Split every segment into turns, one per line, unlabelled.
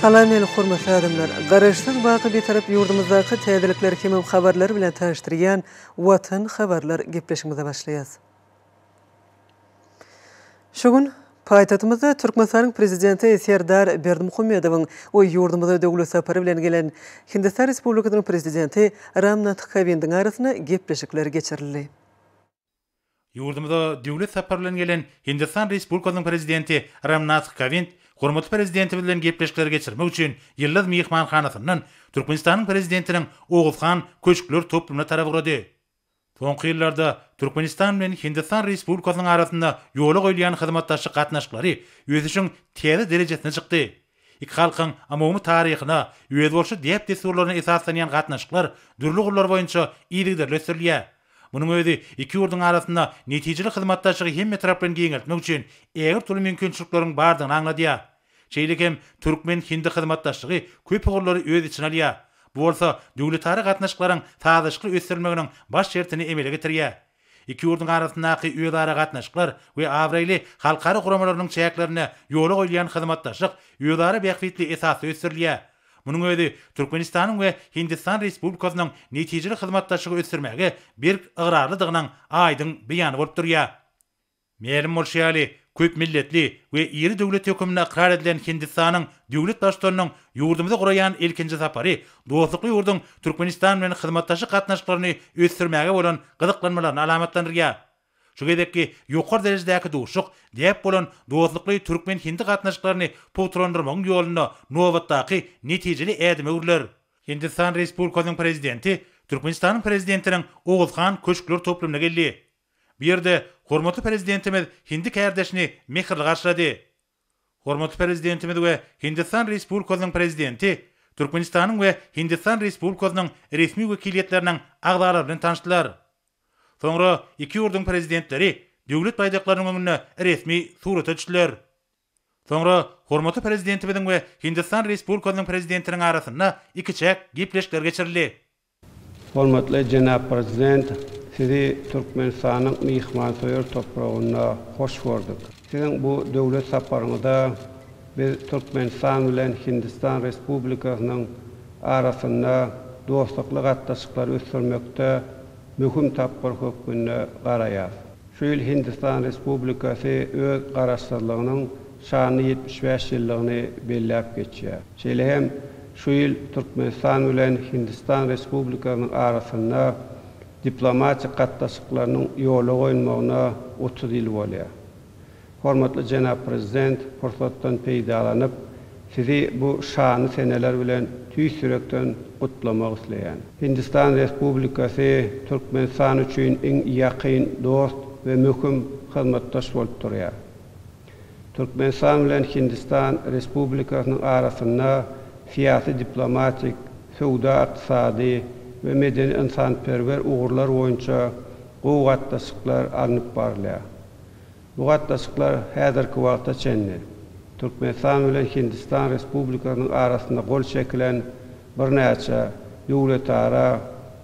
Salam el hormatly adamlar! Garaşsyz baky Bitarap ýurdumyzdaky täzelikler hemem habarlar bilen tanyşdyrýan Watan habarlar gepleşigimize başlaýas. Şu gün paýtagtymyzda Türkmenistanyň Prezidenti Serdar Berdimuhamedowyň we ýurdumyza döwlet sapary bilen gelen Hindistan Respublikasynyň Prezidenti Ram Nath Kowindiň arasynda gepleşikler geçirildi.
Ýurdumyza döwlet sapary bilen gelen Hindistan Respublikasynyň Prezidenti Ram Nath Kowind hormatly Prezidentimiz bilen gepleşikleri geçirmek üçin Ýyldyz myhmanhanasyndan Türkmenistanyň Prezidentiniň Oguzhan köşkler toplumyna tarap ugrady. Soňky ýyllarda Türkmenistan bilen Hindistan Respublikasynyň arasynda ýola goýulýan hyzmatdaşlyk gatnaşyklary ösüşiň täze derejesine çykdy. Iki halkyň umumy taryhyna, özboluşly däp-dessurlaryna esaslanýan gatnaşyklar dürli ugurlar boýunça yzygiderli ösdürilýär. Munuň özi iki ýurduň arasynda netijeli hyzmatdaşlygy hemmetaraplaýyn giňeltmek üçin ägirt uly mümkinçilikleriň bardygyny aňladýar. Şeýle hem türkmen-hindi hyzmatdaşlygy köp ugurlary öz içine alýar. Bu bolsa döwletara gatnaşyklaryň sazlaşykly ösdürilmeginiň baş şertini emele getirýär. Iki ýurduň arasyndaky özara gatnaşyklar we abraýly halkara guramalarynyň çäklerinde ýola goýulýan hyzmatdaşlyk özara bähbitli esasda ösdürilýär. Munuň özi Türkmenistanyň we Hindistan Respublikasynyň netijeli hyzmatdaşlygy ösdürmäge berk ygrarlydygynyň aýdyň beýany bolup durýar. Mälim bolşy ýaly, köp milletli we iri döwlet hökmünde ykrar edilen Hindistanyň döwlet Baştutanynyň ýurdumyza guraýan ilkinji sapary dostlukly ýurduň Türkmenistan bilen hyzmatdaşlyk gatnaşyklaryny ösdürmäge bolan gyzyklanmalaryny alamatlandyrýar. Şu gezekki ýokary derejedäki duşuşyk däp bolan dostlukly türkmen-hindi gatnaşyklaryny pugtalandyrmagyň ýolunda nobatdaky netijeli ädime öwrüler. Hindistan Respublikasynyň Prezidenti Türkmenistanyň Prezidentiniň Oguzhan köşkler toplumyna geldi. Bu ýerde hormatly Prezidentimiz hindi kärdeşini mähirli garşylady. Hormatly Prezidentimiz we Hindistan Respublikasynyň Prezidenti Türkmenistanyň we Hindistan Respublikasynyň resmi wekiliýetleriniň agzalary bilen tanyşdylar. Soňra iki ýurduň Prezidentleri Döwlet baýdaklarynyň öňünde resmi surata düşdüler. Soňra hormatly Prezidentimiziň we Hindistan Respublikasynyň Prezidentiniň arasynda ikiçäk gepleşikler geçirildi.
Hormatly jenap Prezident, Sizi Türkmenistanyň myhmansöýer topragynda hoş gördük. Siziň bu döwlet saparyňyza biz Türkmenistan bilen Hindistan Respublikasynyň arasynda dostlukly gatnaşyklary ösdürmekde möhüm tapgyr hökmünde garaýarys. Şu ýyl Hindistan Respublikasy öz Garaşsyzlygynyň şanly 75 ýyllygyny belläp geçýär. Şeýle hem şu ýyl Türkmenistan bilen Hindistan Respublikasynyň arasynda diplomatik gatnaşyklarynyň ýola goýulmagyna 30 ýyl bolýar. Hormatly jenap Prezident, pursatdan peýdalanyp, Sizi bu şanly seneler bilen tüýs ýürekden gutlamak isleýän. Hindistan Respublikasy Türkmenistan üçin iň ýakyn dost we möhüm hyzmatdaş bolup durýar. Türkmenistan bilen Hindistan Respublikasynyň arasynda syýasy-diplomatik, söwda-ykdysady we medeni-ynsanperwer ugurlar boýunça gowy gatnaşyklar alnyp barylýar. Bu gatnaşyklar häzirki wagta çenli Türkmenistan bilen Hindistan Respublikasynyň arasynda gol çekilen birnäçe döwletara,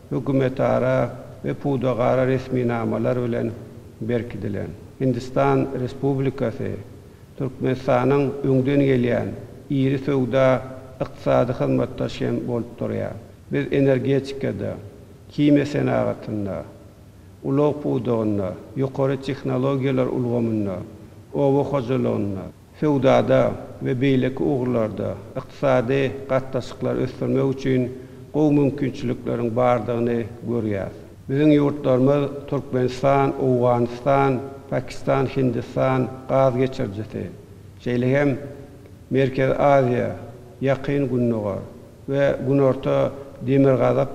hökümetara we pudagara resminamalar bilen berkidilen. Hindistan Respublikasy Türkmenistanyň öňden gelýän iri söwda ykdysady hyzmatdaşy hem bolup durýar. Biz energetikada, himiýa senagatynda, ulag pudagynda, ýokary tehnologiýalar ulgamynda, oba hojalygynda, söwdada we beýleki ugurlarda ykdysady gatnaşyklary ösdürmek üçin gowy mümkinçilikleriň bardygyny görýäris. Biziň ýurtlarymyz Türkmenistan, Owganystan, Pakistan, Hindistan gaz geçirijisi, şeýle hem Merkezi Aziýa, Ýakyn Gündogar we Günorta Demirgazyk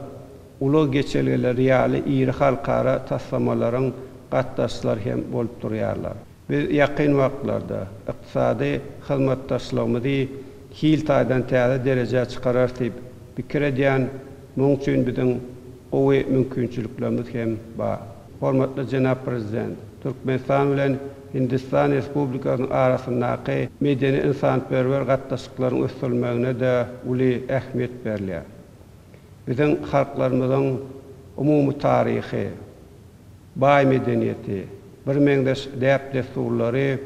ulag geçelgeleri ýaly iri halkara taslamalaryň gatnaşyjylary hem bolup durýarlar. Biz ýakyn wagtlarda ykdysady hyzmatdaşlygymyzy hil taýdan täze derejä çykararys diýip pikir edýän, munuň üçin biziň gowy mümkinçiliklerimiz hem bar. Hormatly jenap Prezident, Türkmenistan bilen Hindistan Respublikasynyň arasyndaky medeni-ynsanperwer gatnaşyklaryň ösdürilmegine-de uly ähmiýet berilýär. Biziň halklarymyzyň umumy taryhy, baý medeniýeti, birmeňzeş däp-dessurlary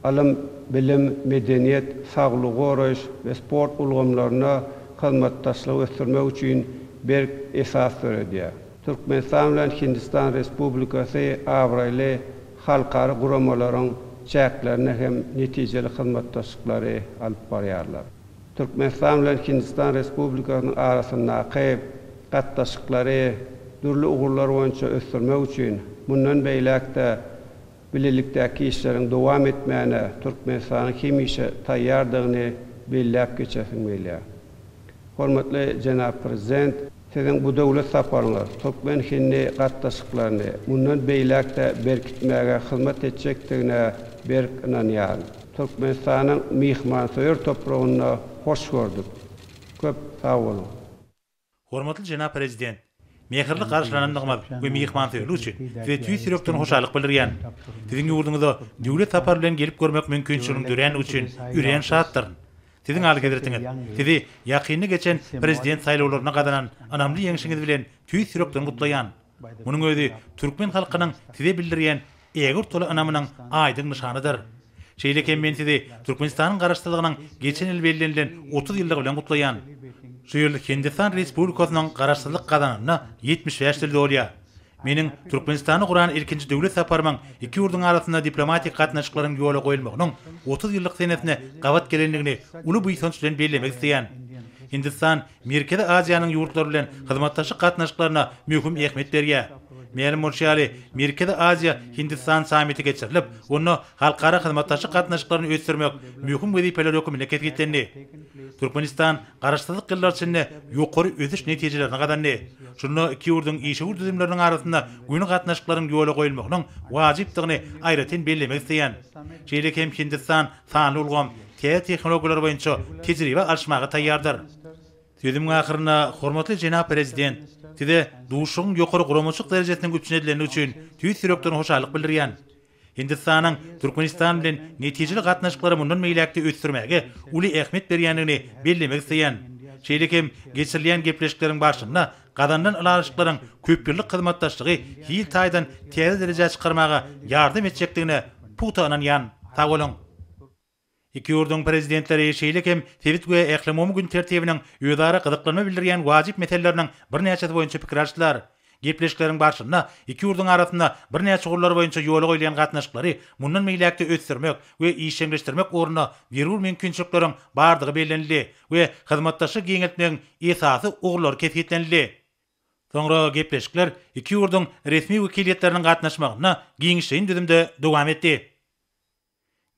ylym, bilim, medeniýet, saglygy goraýyş we sport ulgamlarynda hyzmatdaşlygy ösdürmek üçin berk esas döredýär. Türkmenistan bilen Hindistan Respublikasy abraýly halkara guramalaryň çäklerinde hem netijeli hyzmatdaşlyklary alyp barýarlar. Türkmenistan bilen Hindistan Respublikasynyň arasyndaky gatnaşyklary dürli ugurlar boýunça ösdürmek üçin mundan beýläk-de bilelikdäki işleriň dowam etmegine Türkmenistanyň hemişe taýýardygyny belläp geçesim gelýär. Hormatly jenap Prezident, Siziň bu döwlet saparyňyz türkmen-hindi gatnaşyklaryny mundan beýläk-de berkitmäge hyzmat etjekdigine berk ynanýaryn. Türkmenistanyň myhmansöýer topragynda hoş gördük. Köp sag boluň!
Hormatly jenap Prezident! Mähirli garşylanandygymyz we myhmansöýerlik üçin Size tüýs ýürekden hoşallyk bildirýän. Siziň ýurduňyza döwlet sapary bilen gelip görmek mümkinçiliginiň dörändigi üçin örän şatdyryn. Siziň Alyhezretiňiz, Sizi ýakynda geçen Prezident saýlawlarynda gazanan ynamly ýeňşiňiz bilen tüýs ýürekden gutlaýan. Munuň özi türkmen halkynyň Size bildirýän ägirt uly ynamynyň aýdyň nyşanydyr. Şeýle hem men Sizi Türkmenistanyň Garaşsyzlygynyň geçen ýyl bellenilen 30 ýyllygy bilen gutlaýan. Şu ýyl Hindistan Respublikasynyň Garaşsyzlyk gazananyna 75 ýyl dolýar. Meniň Türkmenistana guran ilkinji döwlet saparymyň iki ýurduň arasynda diplomatik gatnaşyklaryň ýola goýulmagynyň 30 ýyllyk senesine gabat gelendigini uly buýsanç bilen bellemek isleýän. Hindistan Merkezi Aziýanyň ýurtlary bilen hyzmatdaşlyk gatnaşyklaryna möhüm ähmiýet berýär. Mälim bolşy ýaly, Merkezi Aziýa, Hindistan sammiti geçirilip, onda halkara hyzmatdaşlyk gatnaşyklaryny ösdürmek möhüm wezipeler hökmünde kesgitlendi. Türkmenistan Garaşsyzlyk ýyllary içinde ýokary ösüş netijelerini gazandy. Şunda iki ýurduň işewür düzümleriniň arasynda göni gatnaşyklaryň ýola goýulmagynyň wajypdygyny aýratyn bellemek isleýän. Şeýle hem Hindistan sanly ulgam, täze tehnologiýalar boýunça tejribe alyşmaga taýýardyr. Sözümiň ahyrynda, hormatly jenap Prezident, Size duşuşygyň ýokary guramaçylyk derejesiniň üpjün edilendigi üçin tüýs ýürekden hoşallyk bildirýän. Hindistanyň Türkmenistan bilen netijeli gatnaşyklary mundan beýläk-de ösdürmäge uly ähmiýet berýändigini bellemek isleýän. Şeýle hem geçirilýän gepleşikleriň barşynda gazanylan ylalaşyklaryň köpýyllyk hyzmatdaşlygy hil taýdan täze derejä çykarmaga ýardam etjekdigine pugta ynanýan. Sag boluň! Iki ýurduň Prezidentleri şeýle hem sebit we ählumumy gün tertibiniň özara gyzyklanma bildirýän wajyp meseleleriniň birnäçesi boýunça pikir alyşdylar. Gepleşikleriň barşynda iki ýurduň arasynda birnäçe ugurlar boýunça ýola goýulýan gatnaşyklary mundan beýläk-de ösdürmek we işjeňleşdirmek ugrunda zerur mümkinçilikleriň bardygy bellenildi we hyzmatdaşlygy giňeltmegiň esasy ugurlary kesgitlenildi. Soňra gepleşikler iki ýurduň resmi wekiliýetleriniň gatnaşmagynda giňişleýin düzümde dowam etdi.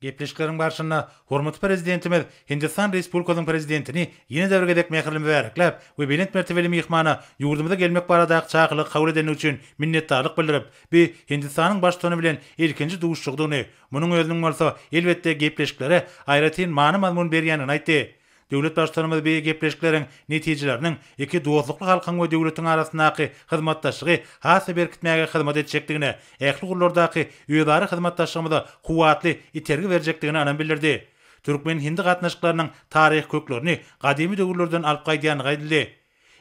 Gepleşikleriň barşynda hormatly Prezidentimiz Hindistan Respublikasynyň Prezidentini ýene-de bir gezek mähirli mübärekläp we belent mertebeli myhmana ýurdumyza gelmek baradaky çakylygy kabul edendigi üçin minnetdarlyk bildirip, bu Hindistanyň Baştutany bilen ilkinji duşuşygydygyny, munuň özüniň bolsa, elbetde, gepleşiklere aýratyn many-mazmun berýändigini aýtdy. Döwlet Baştutanymyz bu gepleşikleriň netijeleriniň iki dostlukly halkyň we döwletiň arasyndaky hyzmatdaşlygy has-da berkitmäge hyzmat etjekdigine, ähli ugurlardaky özara hyzmatdaşlygymyza kuwwatly itergi berjekdigine ynam bildirdi. Türkmen-hindi gatnaşyklarynyň taryhy köklerini gadymy döwürlerden alyp gaýdýandygy aýdyldy.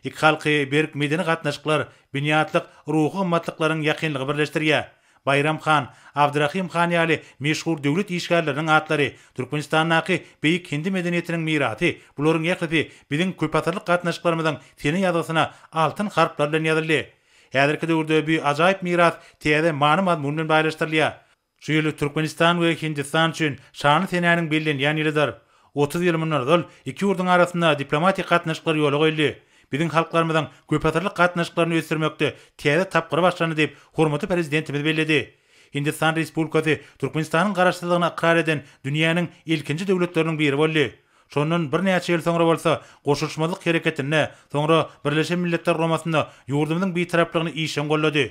Iki halky berk medeni gatnaşyklar, binýatlyk ruhy gymmatlyklaryň ýakynlygy birleşdirýär. Baýram han, Abdyrahym han ýaly meşhur döwlet işgärleriniň atlary, Türkmenistandaky beýik hindi medeniýetiniň mirasy, bularyň ählisi biziň köpasyrlyk gatnaşyklarymyzyň sene ýazgysyna altyn harplar bilen ýazyldy. Häzirki döwürde bu ajaýyp miras täze many-mazmun bilen baýlaşdyrylýar. Şu ýyl Türkmenistan we Hindistan üçin şanly senäniň bellenýän ýylydyr. 30 ýyl mundan ozal iki ýurduň arasynda diplomatik gatnaşyklar ýola goýuldy. Biziň halklarymyzyň köpasyrlyk gatnaşyklaryny ösdürmekde täze tapgyr başlandy diýip, hormatly Prezidentimiz belledi. Hindistan Respublikasy Türkmenistanyň Garaşsyzlygyny ykrar eden dünýäniň ilkinji döwletleriniň biri boldy. Şondan birnäçe ýyl soňra bolsa Goşulyşmazlyk Hereketinde, soňra Birleşen Milletler Guramasynda ýurdumyzyň Bitaraplygyny işjeň goldady.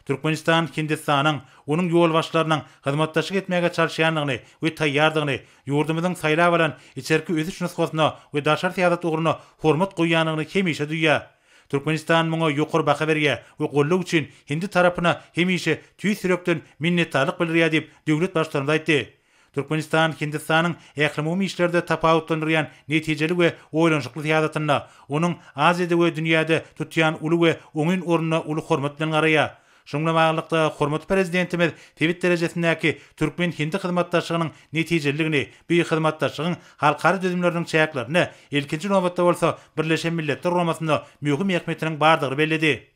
Türkmenistan Hindistanyň, onuň ýolbaşçylarynyň hyzmatdaşlyk etmäge çalyşýandygyny we taýýardygyny, ýurdumyzyň saýlap alan içerki ösüş nusgasyna we daşary syýasat ugruna hormat goýýandygyny hemişe duýýar. Türkmenistan muňa ýokary baha berýär we goldaw üçin hindi tarapyna hemişe tüýs ýürekden minnetdarlyk bildirýär diýip, döwlet Baştutanymyz aýtdy. Türkmenistan Hindistanyň ählumumy işlerde tapawutlandyrýan netijeli we oýlanyşykly syýasatynda, onuň Aziýada we dünýäde tutýan uly we oňyn ornuna uly hormat bilen garaýar. Şunuň bilen baglylykda, hormatly Prezidentimiz sebit derejesindäki türkmen-hindi hyzmatdaşlygynyň netijeliligini, bu hyzmatdaşlygyň halkara düzümleriniň çäklerinde, ilkinji nobatda bolsa, Birleşen Milletler Guramasynda möhüm ähmiýetiniň bardygyny belledi.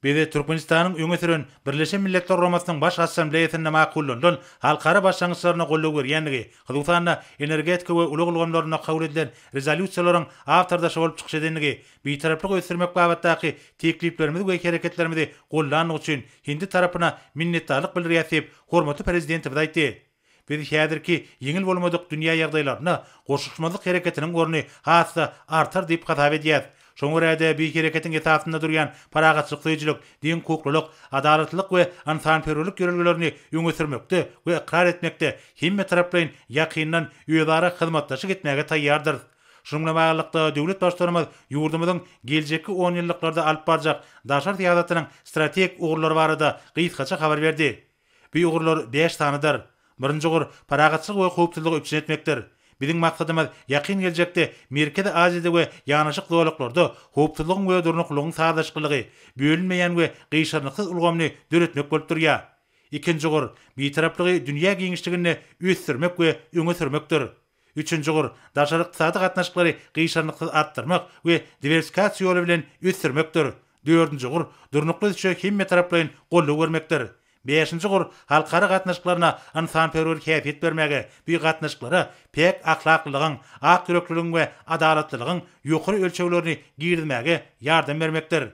Biz Türkmenistanyň öňe süren Birleşen Milletler Guramasynyň Baş Assambleýasynda makullanylan halkara başlangyçlaryna goldaw berýändigi, hususan-da, energetika we ulag ulgamlarynda kabul edilen rezolýusiýalaryň awtordaşy bolup çykyş edendigi, Bitaraplygy ösdürmek babatdaky tekliplerimizi we hereketlerimizi goldandygy üçin hindi tarapyna minnetdarlyk bildirýäris diýip, hormatly Prezidentimiz aýtdy. Biz häzirki ýeňil bolmadyk dünýä ýagdaýlarynda goşulyşmazlyk hereketiniň orny has-da artar diýip hasap edýäris. Şoňa görä-de, bi hereketiň esasynda durýan parahatçylyk söýüjilik, deňhukuklylyk, adalatlylyk we ynsanperwerlik ýörelgelerini öňe sürmekde we ykrar etmekde hemmetaraplaýyn ýakyndan özara hyzmatdaşlyk etmäge taýýardyrys. Şunuň bilen baglylykda, döwlet Baştutanymyz ýurdumyzyň geljekki onýyllyklarda alyp barjak daşary syýasatynyň strategik ugurlary barada gysgaça habar berdi. Bu ugurlar bäş sanydyr. Birinji ugur parahatçylyk we howpsuzlygy üpjün etmekdir. Biziň maksadymyz ýakyn geljekde Merkezi Aziýada we ýanaşyk zolaklarda howpsuzlygyň we durnuklylygyň sazlaşyklylygy, bölünmeýän we gyşarnyksyz ulgamyny döretmek bolup durýar. Ikinji ugur, Bitaraplygy dünýä giňişliginde ösdürmek we öňe sürmekdir. Üçünji ugur, daşary ykdysady gatnaşyklary gyşarnyksyz artdyrmak we diwersifikasiýa ýoly bilen ösdürmekdir. Dördünji ugur, durnukly ösüşe hemmetaraplaýyn goldaw bermekdir. Bäşinji ugur, halkara gatnaşyklaryna ynsanperwer häsiýet bermäge, bu gatnaşyklara päk ahlaklylygyň, ak ýürekliligiň we adalatlylygyň ýokary ölçeglerini girizmäge ýardam bermekdir.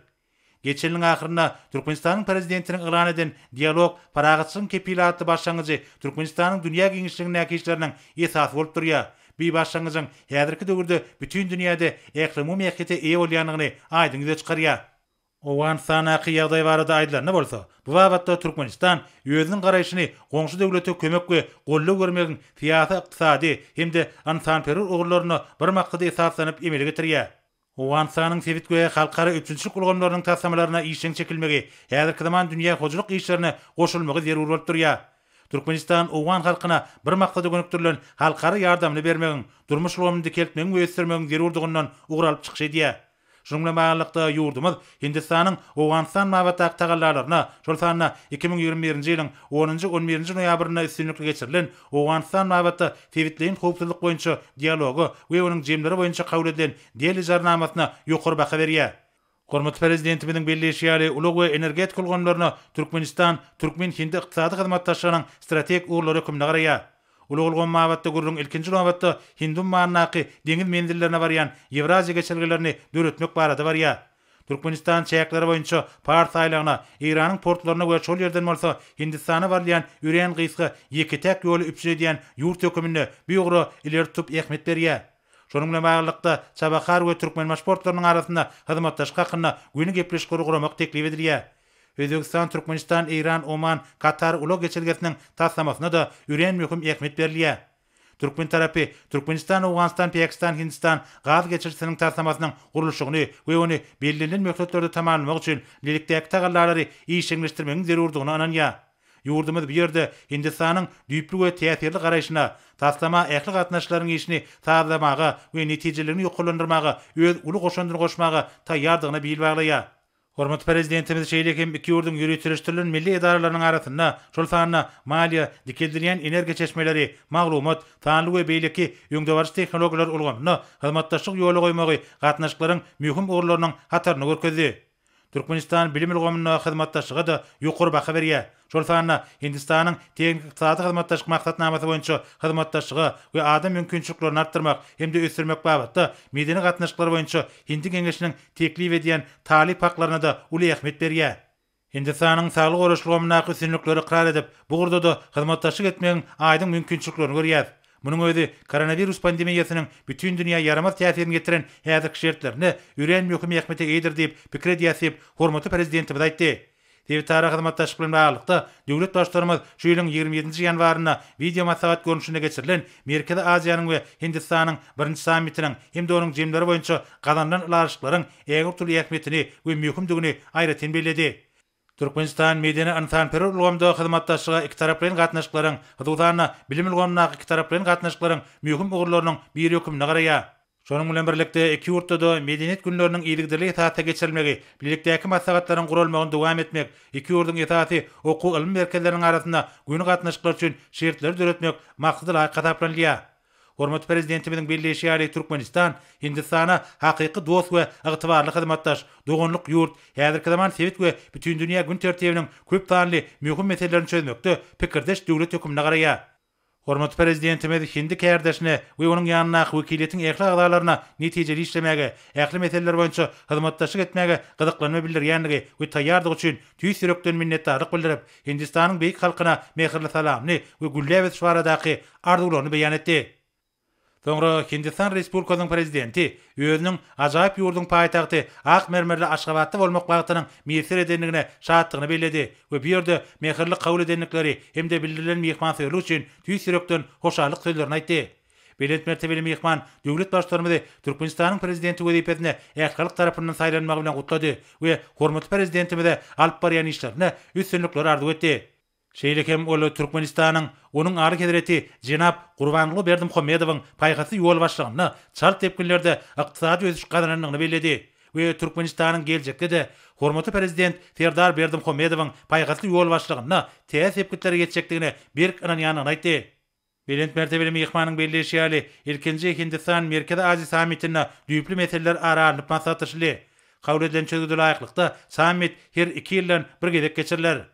Geçen ýylyň ahyrynda Türkmenistanyň Prezidentiniň yglan eden Dialog, parahatçylygyň kepili atly başlangyjy Türkmenistanyň dünýä giňişligindäki işleriniň esasy bolup durýar. Bu başlangyjyň häzirki döwürde bütin dünýäde ählumumy ähmiýete eýe bolýandygyny aýdyň ýüze çykarýar. Owganystandaky ýagdaý barada aýdylanda bolsa, bu babatda Türkmenistan özüniň garaýşyny goňşy döwlete kömek we goldaw bermegiň syýasy, ykdysady hem-de ynsanperwer ugurlarynda bir maksada esaslanyp emele getirýär. Owganystanyň sebit we halkara üpjünçilik ulgamlarynyň taslamalaryna işjeň çekilmegi, häzirki zaman dünýä hojalyk işlerine goşulmagy zerur bolup durýar. Türkmenistan owgan halkyna bir maksada gönükdirilen halkara ýardamyny bermegiň, durmuş ulgamyny dikeltmegiň we ösdürmegiň zerurdygyndan ugur alyp çykyş edýär. Şunuň bilen baglylykda, ýurdumyz Hindistanyň Owganystan babatdaky tagallalaryna, şol sanda 2021-nji ýylyň onunjy-on birinji noýabrynda üstünlikli geçirilen Owganystan babatda sebitleýin howpsuzlyk boýunça dialoga we onuň jemleri boýunça kabul edilen Deli Jarnamasyna ýokary baha berýär. Hormatly Prezidentimiziň belleýşi ýaly, ulag we energetika ulgamlaryna Türkmenistan türkmen-hindi ykdysady hyzmatdaşlygynyň strategik ugurlary hökmünde garaýar. Ulag ulgamy babatda gürrüň ilkinji nobatda Hindi ummanyndaky deňiz menzillerine barýan Ýewraziýa geçelgelerini döretmek barada barýar. Türkmenistan çäkleri boýunça Pars aýlagyna, Eýranyň portlaryna we şol ýerden bolsa Hindistana barylýan örän gysga ýeke-täk ýoly üpjün edýän ýurt höküminde bu ugra ileri tutup ähmiýet berýär. Şonuň bilen baglylykda, Çabahar we Türkmenbaşy portlarynyň arasynda hyzmatdaşlyk hakynda göni gepleşikleri guramak teklip edilýär. Özbegistan, Türkmenistan, Eýran, Oman, Katar ulag geçelgesiniň taslamasyna-da örän möhüm ähmiýet berilýär. Türkmen tarapy Türkmenistan, Owganystan, Pakistan, Hindistan gaz geçirijisiniň taslamasynyň gurluşygyny we ony bellenilen möhletlerde tamamlamak üçin bilelikdäki tagallalary işjeňleşdirmegiň zerurdygyna ynanýar. Ýurdumyz bu ýerde Hindistanyň düýpli we täsirli garaýşyna, taslama ähli gatnaşyklaryň işini sazlamaga we netijeliligini ýokarlandyrmaga öz uly goşandyny goşmaga taýýardygyna bil baglaýar. Hormatly Prezidentimiz şeýle hem iki ýurduň ýöriteleşdirilen milli edaralarynyň arasynda, şol sanda maliýe, dikeldilýän energiýa çeşmeleri, maglumat, sanly we beýleki öňdebaryjy tehnologiýalar ulgamynda hyzmatdaşlygy ýola goýmagy gatnaşyklaryň möhüm ugurlarynyň hatarynda görkezdi. Türkmenistan bilim ulgamynda hyzmatdaşlyga-da ýokary baha berýär. Şol sanda Hindistanyň Tehniki-ykdysady hyzmatdaşlyk maksatnamasy boýunça hyzmatdaşlyga we adam mümkinçiliklerini artdyrmak hem-de ösdürmek babatda medeni gatnaşyklar boýunça Hindi geňeşiniň teklip edýän talyp haklaryna-da uly ähmiýet berýär. Hindistanyň saglygy goraýyş ulgamyndaky üstünlikleri ykrar edip, bu ugurda-da hyzmatdaşlyk etmegiň aýdyň mümkinçiliklerini görýäris. Munuň özi koronawirus pandemiýasynyň bütin dünýä ýaramaz täsirini ýetiren häzirki şertlerinde örän möhüm ähmiýete eýedir diýip pikir edýäris diýip, hormatly Prezidentimiz aýtdy. Sebitara hyzmatdaşlyk bilen baglylykda, döwlet Baştutanymyz şu ýylyň 27-nji ýanwarynda wideomaslahat görnüşinde geçirilen Merkezi Aziýanyň we Hindistanyň birinji sammitiniň hem-de onuň jemleri boýunça gazanylan ylalaşyklaryň ägirt uly ähmiýetini we möhümdigini aýratyn belledi. Türkmenistan medeni-ynsanperwer ulgamda hyzmatdaşlyga ikitaraplaýyn gatnaşyklaryň, hususan-da, bilim ulgamyndaky ikitaraplaýyn gatnaşyklaryň möhüm ugurlarynyň biri hökmünde garaýar. Şonuň bilen birlikde, iki ýurtda-da Medeniýet günleriniň yzygiderli esasda geçirilmegi, bilelikdäki maslahatlaryň guralmagyny dowam etmek, iki ýurduň esasy okuw-ylmy merkezleriniň arasynda göni gatnaşyklar üçin şertleri döretmek maksada laýyk hasaplanylýar. Hormatly Prezidentimiziň belleýşi ýaly, Türkmenistan Hindistana hakyky dost we ygtybarly hyzmatdaş, doganlyk ýurt, häzirki zaman sebit we bütindünýä gün tertibiniň köp sanly möhüm meselelerini çözmekde pikirdeş döwlet hökmünde garaýar. Hormatly Prezidentimiz hindi kärdeşine we onuň ýanyndaky wekiliýetiň ähli agzalaryna netijeli işlemäge, ähli meseleler boýunça hyzmatdaşlyk etmäge gyzyklanma bildirýändigi we taýýardygy üçin tüýs ýürekden minnetdarlyk bildirip, Hindistanyň beýik halkyna mähirli salamyny we gülläp ösüş baradaky arzuwlaryny beýan etdi. Soňra Hindistan Respublikasynyň Prezidenti özüniň ajaýyp ýurduň paýtagty ak mermerli Aşgabatda bolmak bagtynyň miýesser edendigine şatdygyny belledi we bu ýerde mähirli kabul edendikleri hem-de bildirilen myhmansöýerlik üçin tüýs ýürekden hoşallyk sözlerini aýtdy. Belent mertebeli myhman döwlet Baştutanymyzy Türkmenistanyň Prezidenti wezipesine ählihalk tarapyndan saýlanmagy bilen gutlady we hormatly Prezidentimize alyp barýan işlerinde üstünlikler arzuw etdi. Şeýle hem ol Türkmenistanyň Onuň Alyhezreti jenap Gurbanguly Berdimuhamedowyň paýhasly ýolbaşçylygynda çalt depginlerde ykdysady ösüş gazanandygyny belledi we Türkmenistanyň geljekde-de hormatly Prezident Serdar Berdimuhamedowyň paýhasly ýolbaşçylygynda täze sepgitlere ýetjekdigine berk ynanýandygyny aýtdy. Belent mertebeli myhmanyň belleýşi ýaly, ilkinji Hindistan-Merkezi Aziýa sammitinde düýpli meseleler ara alnyp maslahatlaşyldy. Kabul edilen çözgüde laýyklykda, sammit her iki ýyldan bir gezek geçiriler.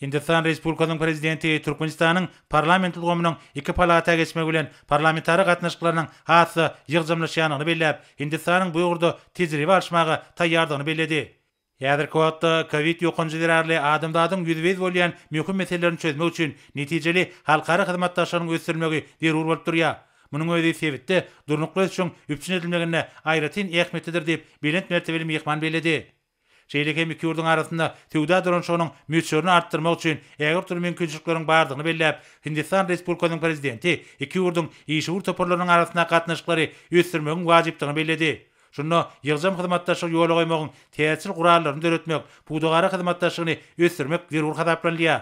Hindistan Respublikasynyň Prezidenti Türkmenistanyň parlament ulgamynyň iki palata geçmegi bilen parlamentara gatnaşyklarynyň has-da ýygjamlaşýandygyny belläp, Hindistanyň bu ugurda tejribe alyşmaga taýýardygyny belledi. Häzirki wagtda kowid ýokanjy zerarly adamzadyň ýüzbe-ýüz bolýan möhüm meselelerini çözmek üçin netijeli halkara hyzmatdaşlygynyň ösdürilmegi zerur bolup durýar. Munuň özi sebitde durnukly ösüşiň üpjün edilmeginde aýratyn ähmiýetlidir diýip, belent mertebeli myhman belledi. Şeýle hem iki ýurduň arasynda söwda dolanyşygynyň möçberini artdyrmak üçin ägirt uly mümkinçilikleriň bardygyny belläp, Hindistan Respublikasynyň Prezidenti iki ýurduň işewür toparlarynyň arasyndaky gatnaşyklary ösdürmegiň wajypdygyny belledi. Şunda ýygjam hyzmatdaşlygy ýola goýmagyň täzeçil gurallaryny döretmek, pudagara hyzmatdaşlygyny ösdürmek zerur hasaplanylýar.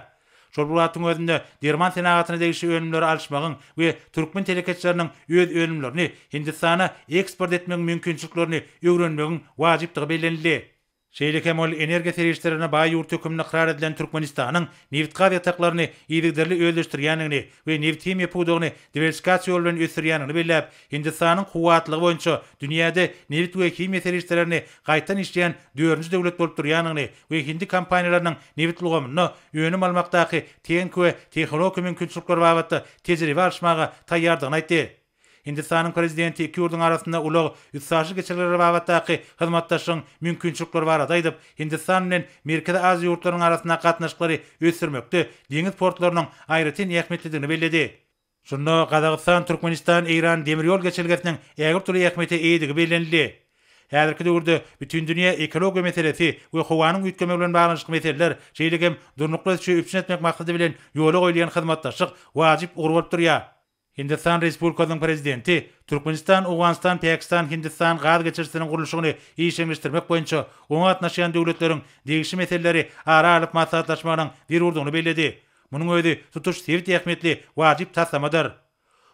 Şol bir wagtyň özünde, derman senagatyna degişli önümleri alyşmagyň we türkmen telekeçileriniň öz önümlerini Hindistana eksport etmegiň mümkinçiliklerini öwrenmegiň wajypdygy bellenildi. Şeýle hem ol energiýa serişdelerine baý ýurt hökmünde ykrar edilen Türkmenistanyň nebitgaz ýataklaryny yzygiderli özleşdirýändigini we nebithimiýa pudagyny diwersifikasiýa ýoly bilen ösdürýändigini belläp, Hindistanyň kuwwatlygy boýunça dünýäde nebit we himiýa serişdelerini gaýtadan işleýän dördünji döwlet bolup durýandygyny we hindi kompaniýalarynyň nebit ulgamynda önüm almakdaky tehniki we tehnologik mümkinçilikleri babatda tejribe alyşmaga taýýardygyny aýtdy. Hindistanyň Prezidenti iki ýurduň arasynda ulag, üstaşyr geçelgeleri babatdaky hyzmatdaşlygyň mümkinçilikleri barada aýdyp, Hindistan bilen Merkezi Aziýa ýurtlarynyň arasyndaky gatnaşyklary ösdürmekde deňiz portlarynyň aýratyn ähmiýetlidigini belledi. Şunda Gazagystan, Türkmenistan, Eýran demir ýol geçelgesiniň ägirt uly ähmiýete eýedigi bellenildi. Häzirki döwürde bütindünýä ekologiýa meselesi we howanyň üýtgemegi bilen baglanyşykly meseleler, şeýle hem durnukly ösüşi üpjün etmek maksady bilen ýola goýulýan hyzmatdaşlyk wajyp ugur bolup durýar. Hindistan Respublikasynyň Prezidenti Türkmenistan, Owganystan, Pakistan, Hindistan gaz geçirijisiniň gurluşygyny işjeňleşdirmek boýunça oňa gatnaşýan döwletleriň degişli meseleleri ara alyp maslahatlaşmagynyň zerurdygyny belledi. Munuň özi tutuş sebit ähmiýetli wajyp taslamadyr.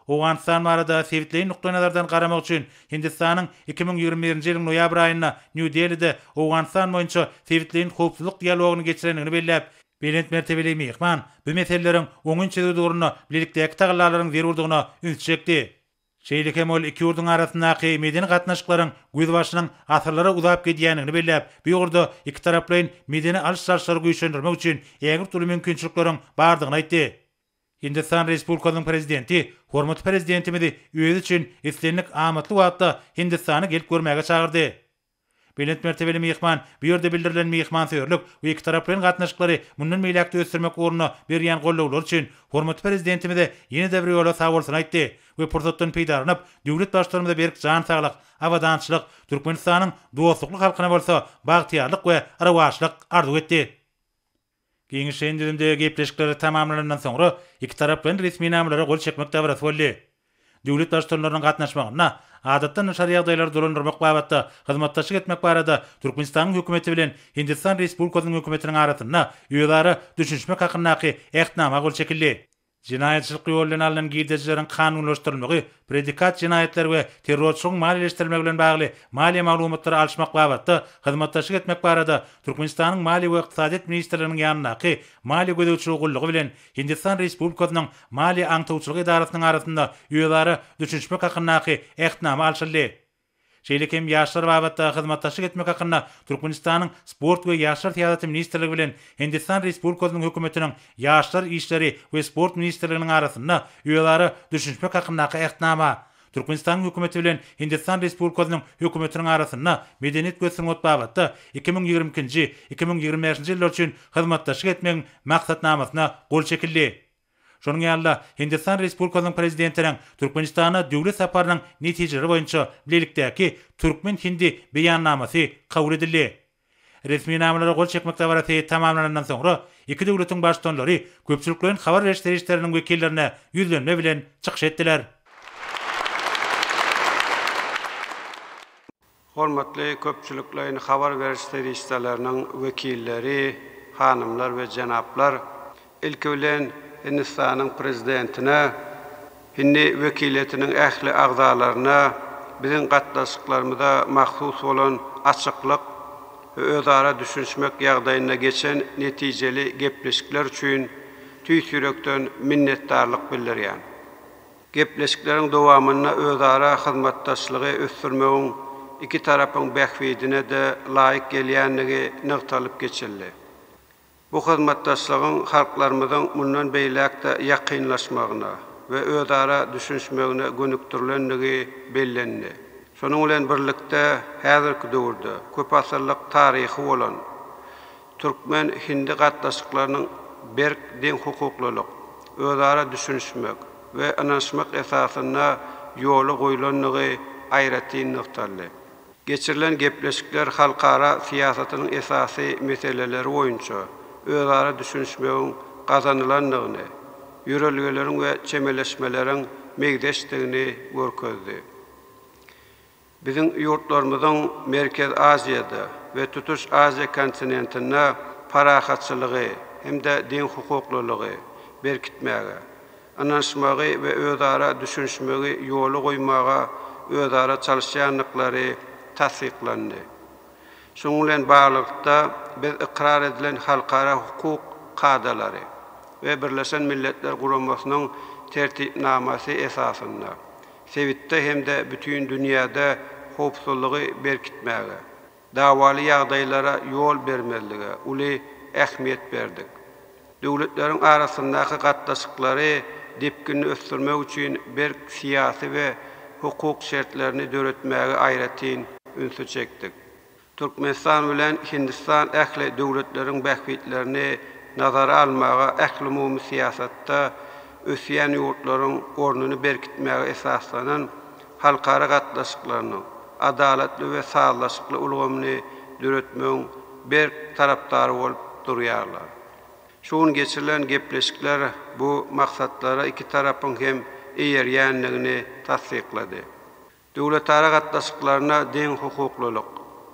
Owganystan barada sebitleýin nukdaýnazardan garamak üçin Hindistanyň 2021-nji ýylyň noýabr aýynda Nýu-Delide Owganystan boýunça sebitleýin howpsuzlyk dialogyny geçirendigini belläp, Belent mertebeli myhman bu meseleleriň oňyn çözgüdi ugrunda bilelikdäki tagallalaryň zerurdygyna ünsi çekdi. Şeýle hem ol iki ýurduň arasyndaky medeni gatnaşyklaryň gözbaşynyň asyrlara uzap gidýändigini belläp, bu ugurda ikitaraplaýyn medeni alyş-çalyşlary güýçlendirmek üçin ägirt uly mümkinçilikleriň bardygyny aýtdy. Hindistan Respublikasynyň Prezidenti hormatly Prezidentimizi özi üçin islendik amatly wagtda Hindistana gelip görmäge çagyrdy. Belent mertebeli myhman bu ýerde bildirilen myhmansöýerlik we ikitaraplaýyn gatnaşyklary mundan beýläk-de ösdürmek ugrunda berýän goldawlary üçin hormatly Prezidentimize ýene-de bir ýola sagbolsun aýtdy we pursatdan peýdalanyp, döwlet Baştutanymyza berk jan saglyk, abadançylyk, Türkmenistanyň dostlukly halkyna bolsa bagtyýarlyk we rowaçlyk arzuw etdi. Giňişleýin düzümde gepleşikler tamamlanandan soňra, ikitaraplaýyn resminamalara gol çekmek dabarasy boldy. Döwlet Baştutanlarynyň gatnaşmagynda adatdan daşary ýagdaýlary dolandyrmak babatda hyzmatdaşlyk etmek barada Türkmenistanyň Hökümeti bilen Hindistan Respublikasynyň Hökümetiniň arasynda özara düşünişmek hakyndaky Ähtnama gol çekildi. Jenaýatçylykly ýol bilen alnan girdejileriň kanunlaşdyrylmagy, predikat jenaýatlar we terrorçylygyň maliýeleşdirilmegi bilen bagly maliýe maglumatlary alyşmak babatda hyzmatdaşlyk etmek barada Türkmenistanyň Maliýe we ykdysadyýet ministrliginiň ýanyndaky Maliýe gözegçiligi gullugy bilen Hindistan Respublikasynyň Maliýe aňtawçylygy edarasynyň arasynda özara düşünişmek hakyndaky Ähtnama alşyldy. Şeýle hem ýaşlar babatda hyzmatdaşlyk etmek hakynda Türkmenistanyň Sport we ýaşlar syýasaty ministrligi bilen Hindistan Respublikasynyň Hökümetiniň Ýaşlar işleri we sport ministrliginiň arasynda özara düşünişmek hakyndaky Ähtnama, Türkmenistanyň Hökümeti bilen Hindistan Respublikasynyň Hökümetiniň arasynda medeniýet we sungat babatda 2022-nji, 2025-nji ýyllar üçin hyzmatdaşlyk etmegiň Maksatnamasyna gol çekildi. Şonuň ýaly-da, Hindistan Respublikasynyň Prezidentiniň Türkmenistana döwlet saparynyň netijeleri boýunça bilelikdäki türkmen-hindi Beýannamasy kabul edildi. Resminamalara gol çekmek dabarasy tamamlanandan soňra, iki döwletiň Baştutanlary köpçülikleýin habar beriş serişdeleriniň wekillerine ýüzlenme bilen çykyş etdiler.
Hormatly köpçülikleýin habar beriş serişdeleriniň wekilleri, hanymlar we jenaplar! Ilki bilen Hindistanyň Prezidentine, hindi wekiliýetiniň ähli agzalaryna biziň gatnaşyklarymyza mahsus bolan açyklyk we özara düşünişmek ýagdaýynda geçen netijeli gepleşikler üçin tüýs ýürekden minnetdarlyk bildirýän. Gepleşikleriň dowamynda özara hyzmatdaşlygy ösdürmegiň iki tarapyň bähbidine-de laýyk gelýändigi nygtalyp geçildi. Bu hyzmatdaşlygyň halklarymyzyň mundan beýläk-de ýakynlaşmagyna we özara düşünişmegine gönükdirilendigi bellendi. Şonuň bilen birlikde, häzirki döwürde köpasyrlyk taryhy bolan Türkmen-hindi gatnaşyklarynyň berk deňhukuklylyk, özara düşünişmek we ynanyşmak esasynda ýola goýlandygy aýratyn nygtaldy. Geçirilen gepleşikler halkara syýasatynyň esasy meseleleri boýunça özara düşünişmegiň gazanylandygyny, ýörelgeleriň we çemeleşmeleriň meňzeşdigini görkezdi. Biziň ýurtlarymyzyň Merkezi Aziýada we tutuş Aziýa kontinentinde parahatçylygy hem-de deňhukuklylygy berkitmäge, ynanyşmagy we özara düşünişmegi ýola goýmaga özara çalyşýandyklary tassyklandy. Şunuň bilen baglylykda, biz ykrar edilen halkara hukuk kadalary we Birleşen Milletler Guramasynyň Tertipnamasy esasynda, sebitde hem-de bütin dünýäde howpsuzlygy berkitmäge, dawaly ýagdaýlara ýol bermezlige uly ähmiýet berdik. Döwletleriň arasyndaky gatnaşyklary depginli ösdürmek üçin berk syýasy we hukuk şertlerini döretmäge aýratyn ünsi çekdik. Türkmenistan bilen Hindistan ähli döwletleriň bähbitlerini nazara almaga, ählumumy syýasatda ösýän ýurtlaryň ornuny berkitmäge esaslanan halkara gatnaşyklarynyň adalatly we sazlaşykly ulgamyny döretmegiň berk tarapdary bolup durýarlar. Şu gün geçirilen gepleşikler bu maksatlara iki tarapyň hem eýerýändigini tassyklady. Döwletara gatnaşyklarynda deňhukuklylyk,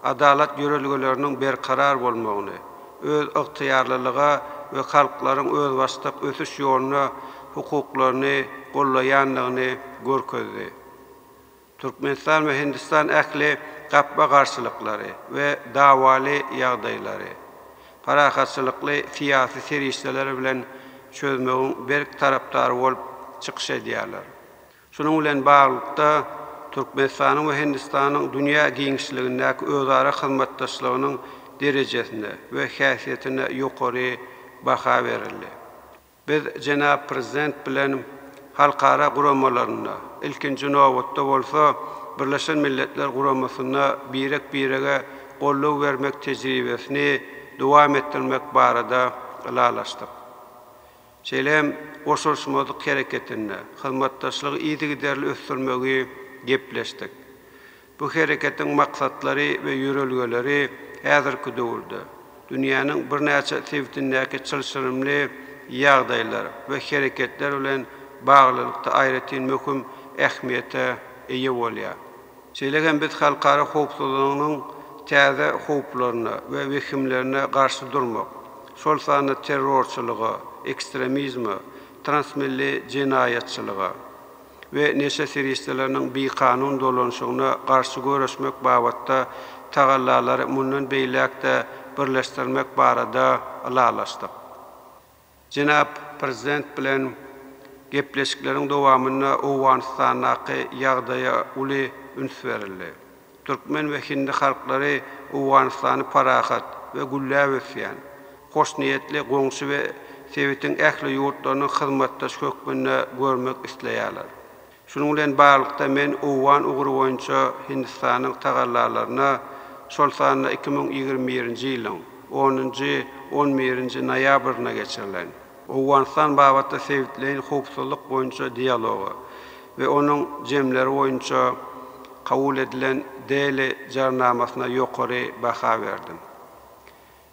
adalat ýörelgeleriniň berkarar bolmagyny, özygtyýarlylyga we halklaryň özbaşdak ösüş ýoluna hukuklaryny gollaýandygyny görkezdi. Türkmenistan we Hindistan ähli gapma-garşylyklary we dawaly ýagdaýlary parahatçylykly syýasy serişdeler bilen çözmegiň berk tarapdary bolup çykyş edýärler. Şunuň bilen baglylykda, Türkmenistanyň we Hindistanyň dünýä giňişligindäki özara hyzmatdaşlygynyň derejesine we häsiýetine ýokary baha berildi. Biz jenap Prezident bilen halkara guramalarynda, ilkinji nobatda bolsa, Birleşen Milletler Guramasynda birek-birege goldaw bermek tejribesini dowam etdirmek barada ylalaşdyk. Şeýle hem Goşulyşmazlyk hereketinde hyzmatdaşlygy yzygiderli ösdürmegi gepleşdik. Bu hereketiň maksatlary we ýörelgeleri häzirki döwürde dünýäniň birnäçe sebitindäki çylşyrymly ýagdaýlar we hereketler bilen baglylykda aýratyn möhüm ähmiýete eýe bolýar. Şeýle hem biz halkara howpsuzlygynyň täze howplaryna we wehimlerine garşy durmak, şol sanda terrorçylyga, ekstremizme, transmilli jenaýatçylyga we neşe serişdeleriniň bikanun dolanyşygyna garşy göreşmek babatda tagallalary mundan beýläk-de birleşdirmek barada ylalaşdyk. Jenap Prezident bilen gepleşikleriň dowamynda Owganystandaky ýagdaýa uly üns berildi. Türkmen we hindi halklary Owganystany parahat we gülläp ösýän, hoşniýetli goňşy we sebitiň ähli ýurtlarynyň hyzmatdaşy hökmünde görmek isleýärler. Şunuň bilen baglylykda, men owgan ugry boýunça Hindistanyň tagallalaryna, şol sanda 2021-nji ýylyň onunjy, on birinji noýabrynda geçirilen Owganystan babatda sebitleýin howpsuzlyk boýunça dialoga we onuň jemleri boýunça kabul edilen Deli Jarnamasyna ýokary baha berdim.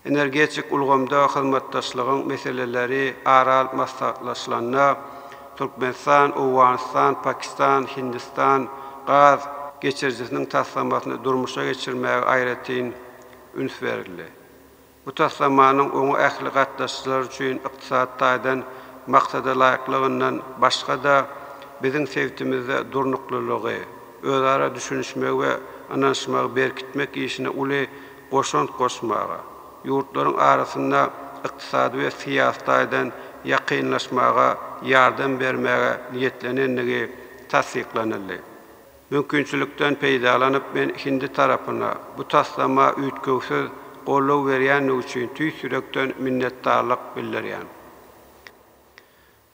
Energetik ulgamda hyzmatdaşlygyň meseleleri ara alyp maslahatlaşylanda, Türkmenistan, Owganystan, Pakistan, Hindistan gaz geçirijisiniň taslamasyny durmuşa geçirmäge aýratyn üns berildi. Bu taslamanyň oňa ähli gatnaşyjylar üçin ykdysady taýdan maksadalaýyklygyndan başga-da, biziň sebitimizde durnuklylygy, özara düşünişmegi we ynanyşmagy berkitmek işine uly goşant goşmaga, ýurtlaryň arasynda ykdysady we syýasy taýdan ýakynlaşmaga ýardam bermäge niýetlenendigi tassyklanyldy. Mümkinçilikden peýdalanyp, men hindi tarapyna bu taslama üýtgewsiz goldaw berýändigi üçin tüýs ýürekden minnetdarlyk bildirýän.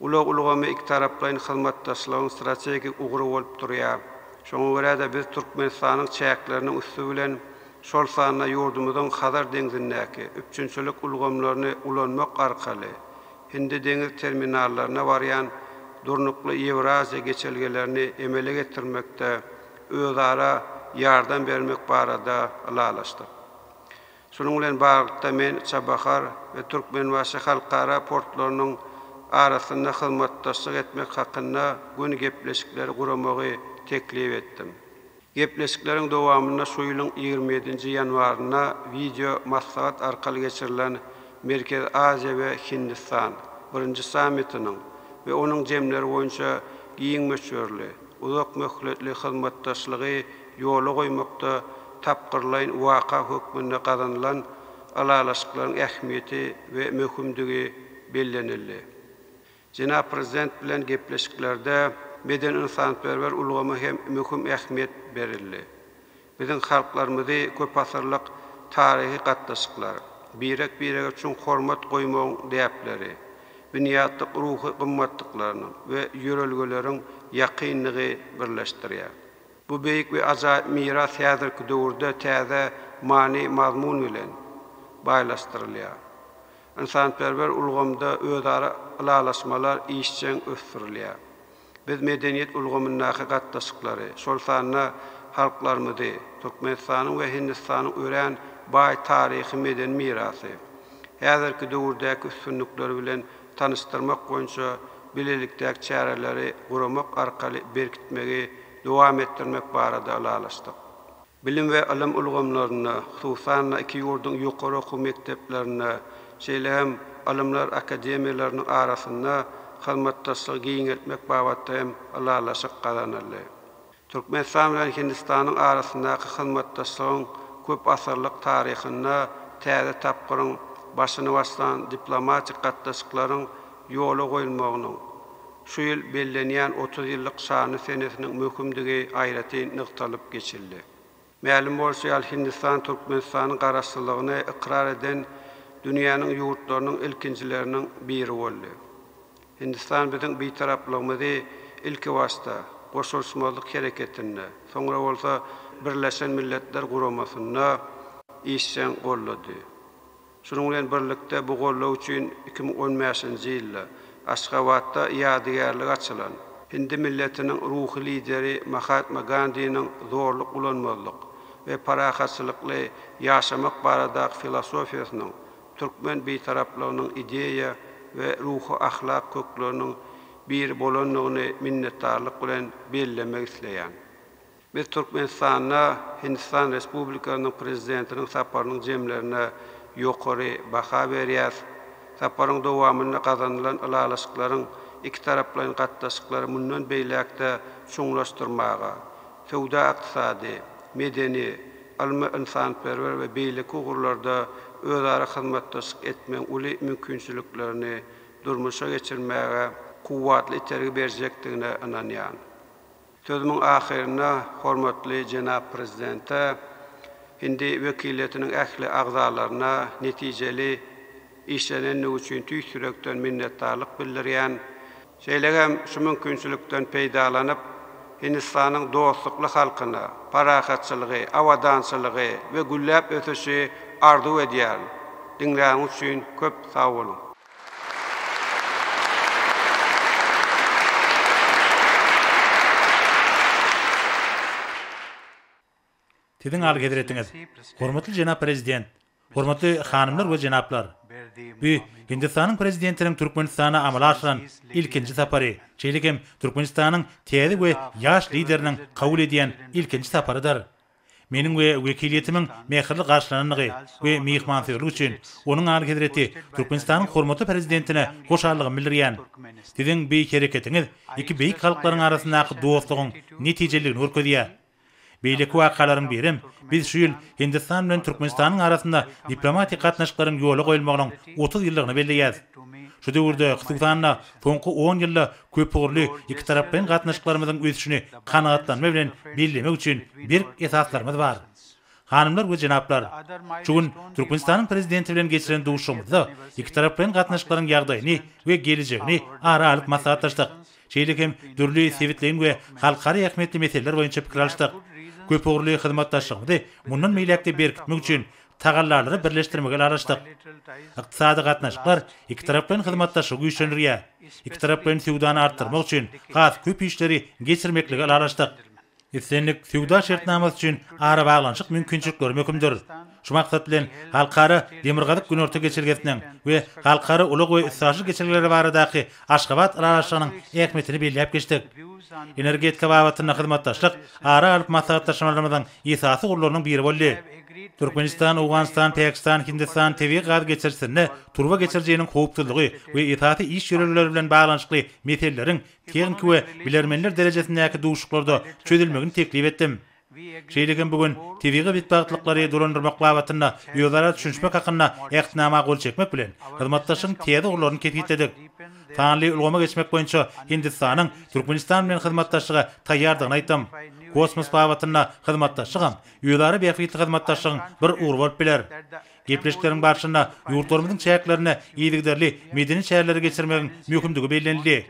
Ulag ulgamy ikitaraplaýyn hyzmatdaşlygyň strategik ugry bolup durýar. Şoňa görä-de, biz Türkmenistanyň çäkleriniň üsti bilen, şol sanda ýurdumyzyň Hazar deňzindäki üpjünçilik ulgamlaryny ulanmak arkaly Hindi deňiz terminallaryna barýan durnukly Ýewraziýa geçelgelerini emele getirmekde özara ýardam bermek barada ylalaşdyk. Şunuň bilen baglylykda, men Çabahar we Türkmenbaşy halkara portlarynyň arasynda hyzmatdaşlyk etmek hakynda göni gepleşikleri guramagy teklip etdim. Gepleşikleriň dowamynda şu ýylyň 27-nji ýanwarynda wideo maslahat arkaly geçirilen Merkezi Aziýa we Hindistan birinji sammitiniň we onuň jemleri boýunça giň möçberli, uzak möhletli hyzmatdaşlygy ýola goýmakda tapgyrlaýyn waka hökmünde gazanylan ylalaşyklaryň ähmiýeti we möhümdigi bellenildi. Jenap Prezident bilen gepleşiklerde medeni-ynsanperwer ulgama hem möhüm ähmiýet berildi. Biziň halklarymyzy köpasyrlyk taryhy gatnaşyklar, birek-birege çuň hormat goýmagyň däpleri, binýatlyk ruhy gymmatlyklarynyň we ýörelgeleriň ýakynlygy birleşdirýär. Bu beýik we ajaýyp miras häzirki döwürde täze many-mazmun bilen baýlaşdyrylýar. Ynsanperwer ulgamda özara ylalaşmalar işjeň ösdürilýär. Biz medeniýet ulgamyndaky gatnaşyklary, şol sanda halklarymyzy Türkmenistanyň we Hindistanyň örän baý taryhy-medeni mirasy, häzirki döwürdäki üstünlikleri bilen tanyşdyrmak boýunça bilelikdäki çäreleri guramak arkaly berkitmegi dowam etdirmek barada ylalaşdyk. Bilim we ylym ulgamlarynda, hususan-da, iki ýurduň ýokary okuw mekdeplerinde, şeýle hem Ylymlar akademiýalarynyň arasynda hyzmatdaşlygy giňeltmek babatda hem ylalaşyk gazanyldy. Türkmenistan bilen Hindistanyň arasyndaky hyzmatdaşlygyň köp asyrlyk taryhynda täze tapgyryň başyny başlan diplomatik gatnaşyklaryň ýola goýulmagynyň şu ýyl bellenýän 30 ýyllyk şanly senesiniň möhümdigi aýratyn nygtalyp geçildi. Mälim bolşy ýaly, Hindistan Türkmenistanyň Garaşsyzlygyny ykrar eden dünýäniň ýurtlarynyň ilkinjileriniň biri boldy. Hindistan biziň Bitaraplygymyzy ilkibaşda Goşulyşmazlyk Hereketinde, soňra bolsa Birleşen Milletler Guramasynda işjeň goldady. Şunuň bilen birlikde, bu goldaw üçin 2015-nji ýylda Aşgabatda ýadygärligi açylan, hindi milletiniň ruhy lideri Mahatma Gandiniň zorluk ulanmazlyk we parahatçylykly ýaşamak baradaky filosofiýasynyň türkmen Bitaraplygynyň ideýa we ruhy-ahlak kökleriniň biri bolandygyny minnetdarlyk bilen bellemek isleýän. Biz Türkmenistanda Hindistan Respublikasynyň Prezidentiniň saparynyň jemlerine ýokary baha berýäs. Saparyň dowamynda gazanylan ylalaşyklaryň ikitaraplaýyn gatnaşyklary mundan beýläk-de çuňlaşdyrmaga, söwda-ykdysady, medeni, ylmy-ynsanperwer we beýleki ugurlarda özara hyzmatdaşlyk etmegiň uly mümkinçiliklerini durmuşa geçirmäge kuwwatly itergi berjekdigine ynanýan. Sözümiň ahyrynda hormatly jenap Prezidente, hindi wekiliýetiniň ähli agzalaryna netijeli işlenendigi üçin tüýs ýürekden minnetdarlyk bildirýän. Şeýle hem şu mümkinçilikden peýdalanyp, Hindistanyň dostlukly halkyna parahatçylygy, abadançylygy we gülläp ösüşi arzuw edýärin. Diňläniňiz üçin köp sag boluň!
Siziň Alyhezretiňiz, hormatly jenap Prezident, hormatly hanymlar we jenaplar! Bu Hindistanyň Prezidentiniň Türkmenistana amala aşyran ilkinji sapary, şeýle hem Türkmenistanyň täze we ýaş Lideriniň kabul edýän ilkinji saparydyr. Meniň we wekiliýetimiň mähirli garşylanandygy we myhmansöýerligi üçin Onuň Alyhezreti Türkmenistanyň hormatly Prezidentine hoşallygymy bildirýän. Siziň bi hereketiňiz iki beýik halklaryň arasyndaky dostlugyň netijeliligini görkezýär. Beýleki wakalaryň birem, biz şu ýyl Hindistan bilen Türkmenistanyň arasynda diplomatik gatnaşyklaryň ýola goýulmagynyň 30 ýyllygyny belleýäris. Şu döwürde, hususan-da, soňky on ýylda köpugurly ikitaraplaýyn gatnaşyklarymyzyň ösüşini kanagatlanma bilen bellemek üçin berk esaslarymyz bar. Hanymlar we jenaplar, şu gün Türkmenistanyň Prezidenti bilen geçiren duşuşygymyzda ikitaraplaýyn gatnaşyklaryň ýagdaýyny we gelejegini ara alyp maslahatlaşdyk. Şeýle hem dürli sebitleýin we halkara ähmiýetli meseleler boýunça pikir alyşdyk. Köpugurly hyzmatdaşlygymyzy mundan beýläk-de berkitmek üçin tagallalary birleşdirmegi ylalaşdyk. Ykdysady gatnaşyklar ikitaraplaýyn hyzmatdaşlygy güýçlendirýär. Ikitaraplaýyn söwdany artdyrmak üçin has köp işleri geçirmekligi ylalaşdyk. Islendik söwda şertnamasy üçin arabaglanyşyk mümkinçilikleri möhümdir. Şu maksat bilen, halkara Demirgazyk-Günorta geçelgesiniň we halkara ulag we üstaşyr geçelgeleri baradaky Aşgabat ylalaşygynyň ähmiýetini belläp geçdik. Energetika babatynda hyzmatdaşlyk ara alyp maslahatlaşmalarymyzyň esasy ugurlarynyň biri boldy. Türkmenistan, Owganystan, Pakistan, Hindistan tebigy gaz geçirijisinde turba geçirijiniň howpsuzlygy we esasy iş ýörelgeleri bilen baglanyşykly meseleleriň tehniki we bilermenler derejesindäki duşuşyklarda çözülmegini teklip etdim. Şeýle hem bu gün tebigy betbagtlyklary dolandyrmak babatynda özara düşünişmek hakynda Ähtnama gol çekmek bilen, hyzmatdaşlygyň täze ugurlaryny kesgitledik. Sanly ulgama geçmek boýunça Hindistanyň Türkmenistan bilen hyzmatdaşlyga taýýardygyny aýtdym. Kosmos babatynda hyzmatdaşlygam özara bähbitli hyzmatdaşlygyň bir ugry bolup biler. Gepleşikleriň barşynda ýurtlarymyzyň çäklerinde yzygiderli medeni çäreleri geçirmegiň möhümdigi bellenildi.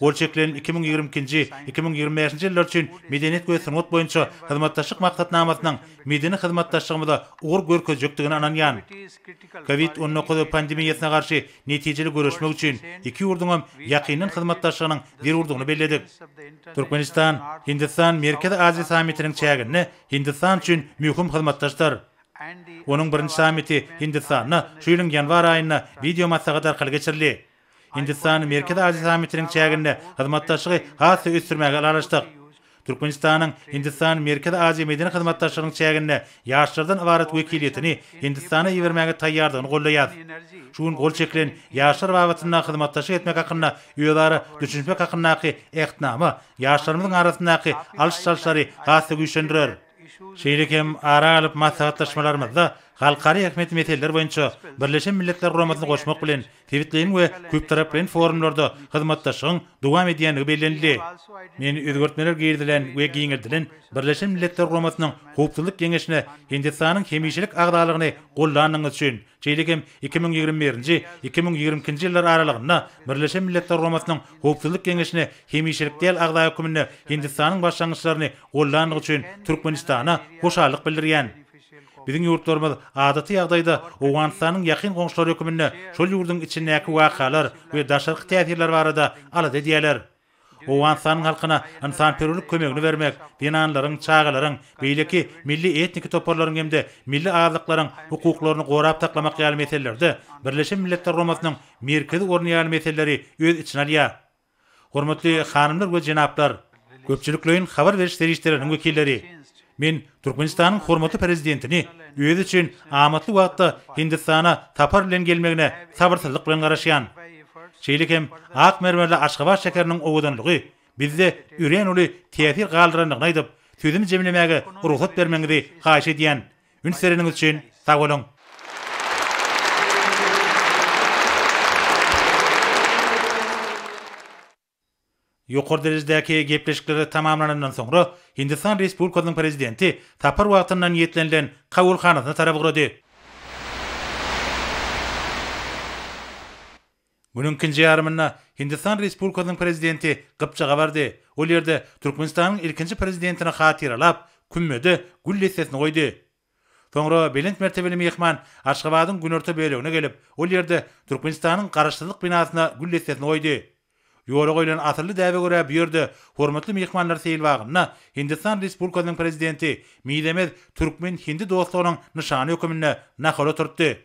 Gol çekilen 2022-nji, 2025-nji ýyllar üçin medeniýet we sungat boýunça hyzmatdaşlyk maksatnamasynyň medeni hyzmatdaşlygymyza ugur görkezjekdigine ynanýan. Covid 19 pandemiýasyna garşy netijeli göreşmek üçin iki ýurduňam ýakyndan hyzmatdaşlygynyň zerurdygyny belledik. Türkmenistan, Hindistan Merkezi Aziýa sammitiniň çäginde Hindistan üçin möhüm hyzmatdaşdyr. Onuň birinji sammiti Hindistanda şu ýylyň ýanwar aýynda wideo maslahat arkaly geçirildi. Hindistan Merkezi Aziýa sammitiniň çäginde hyzmatdaşlygy has-da ösdürmäge ylalaşdyk. Türkmenistanyň Hindistan Merkezi Aziýa medeni hyzmatdaşlygynyň çäginde ýaşlardan ybarat wekiliýetini Hindistana ibermäge taýýardygyny goldaýarys. Şu gün gol çekilen Ýaşlar babatynda hyzmatdaşlyk etmek hakynda özara düşünişmek hakyndaky Ähtnama ýaşlarymyzyň arasyndaky alyş-çalyşlary has-da güýçlendirer. Şeýle hem ara alyp maslahatlaşmalarymyzda halkara ähmiýetli meseleler boýunça Birleşen Milletler Guramasyny goşmak bilen, sebitleýin we köptaraplaýyn forumlarda hyzmatdaşlygyň dowam edýändigi bellenildi. Men özgertmeler girizilen we giňeldilen Birleşen Milletler Guramasynyň Howpsuzlyk Geňeşine Hindistanyň hemişelik agzalygyny gollandygyňyz üçin, Şeýle hem 2021-nji, 2022-nji ýyllar aralygynda Birleşen Milletler Guramasynyň Howpsuzlyk Geňeşine hemişelik däl agza hökmünde Hindistanyň başlangyçlaryny gollandygy üçin Türkmenistana hoşallyk bildirýän. Biziň ýurtlarymyz adaty ýagdaýda Owganystanyň ýakyn goňşulary hökmünde şol ýurduň içindäki wakalar we daşarky täsirler barada alada edýärler. Owganystanyň halkyna ynsanperwerlik kömegini bermek, zenanlaryň, çagalaryň, beýleki milli etniki toparlaryň hem-de milli azlyklaryň hukuklaryny gorap saklamak ýaly meselelerde Birleşen Milletler Guramasynyň merkezi orny ýaly meseleleri öz içine alýar. Hormatly hanymlar we jenaplar! Köpçülikleýin habar beriş serişdeleriniň wekilleri! Men Türkmenistanyň hormatly Prezidentini özi üçin amatly wagtda Hindistana sapar bilen gelmegine sabyrsyzlyk bilen garaşýan. Şeýle hem ak mermerli Aşgabat şäheriniň owadanlygy bizde örän uly täsir galdyrandygyny aýdyp, sözümi jemlemäge rugsat bermegiňizi haýyş edýän. Üns bereniňiz üçin sag boluň! Ýokary derejedäki gepleşikler tamamlanandan soňra, Hindistan Respublikasynyň Prezidenti sapar wagtynda niýetlenilen kabulhanasyna tarap ugrady. Günüň ikinji ýarymynda Hindistan Respublikasynyň Prezidenti Gypjaga bardy. Ol ýerde Türkmenistanyň ilkinji Prezidentini hatyralap, kümmede gül dessesini goýdy. Soňra belent mertebeli myhman Aşgabadyň günorta bölegine gelip, ol ýerde Türkmenistanyň Garaşsyzlyk binasyna gül dessesini goýdy. Ýola goýlan asylly däbe görä bu ýerde hormatly myhmanlar seýilbagynda Hindistan Respublikasynyň Prezidenti mizemez türkmen-hindi dostlugynyň nyşany höküminde nahal oturtdy.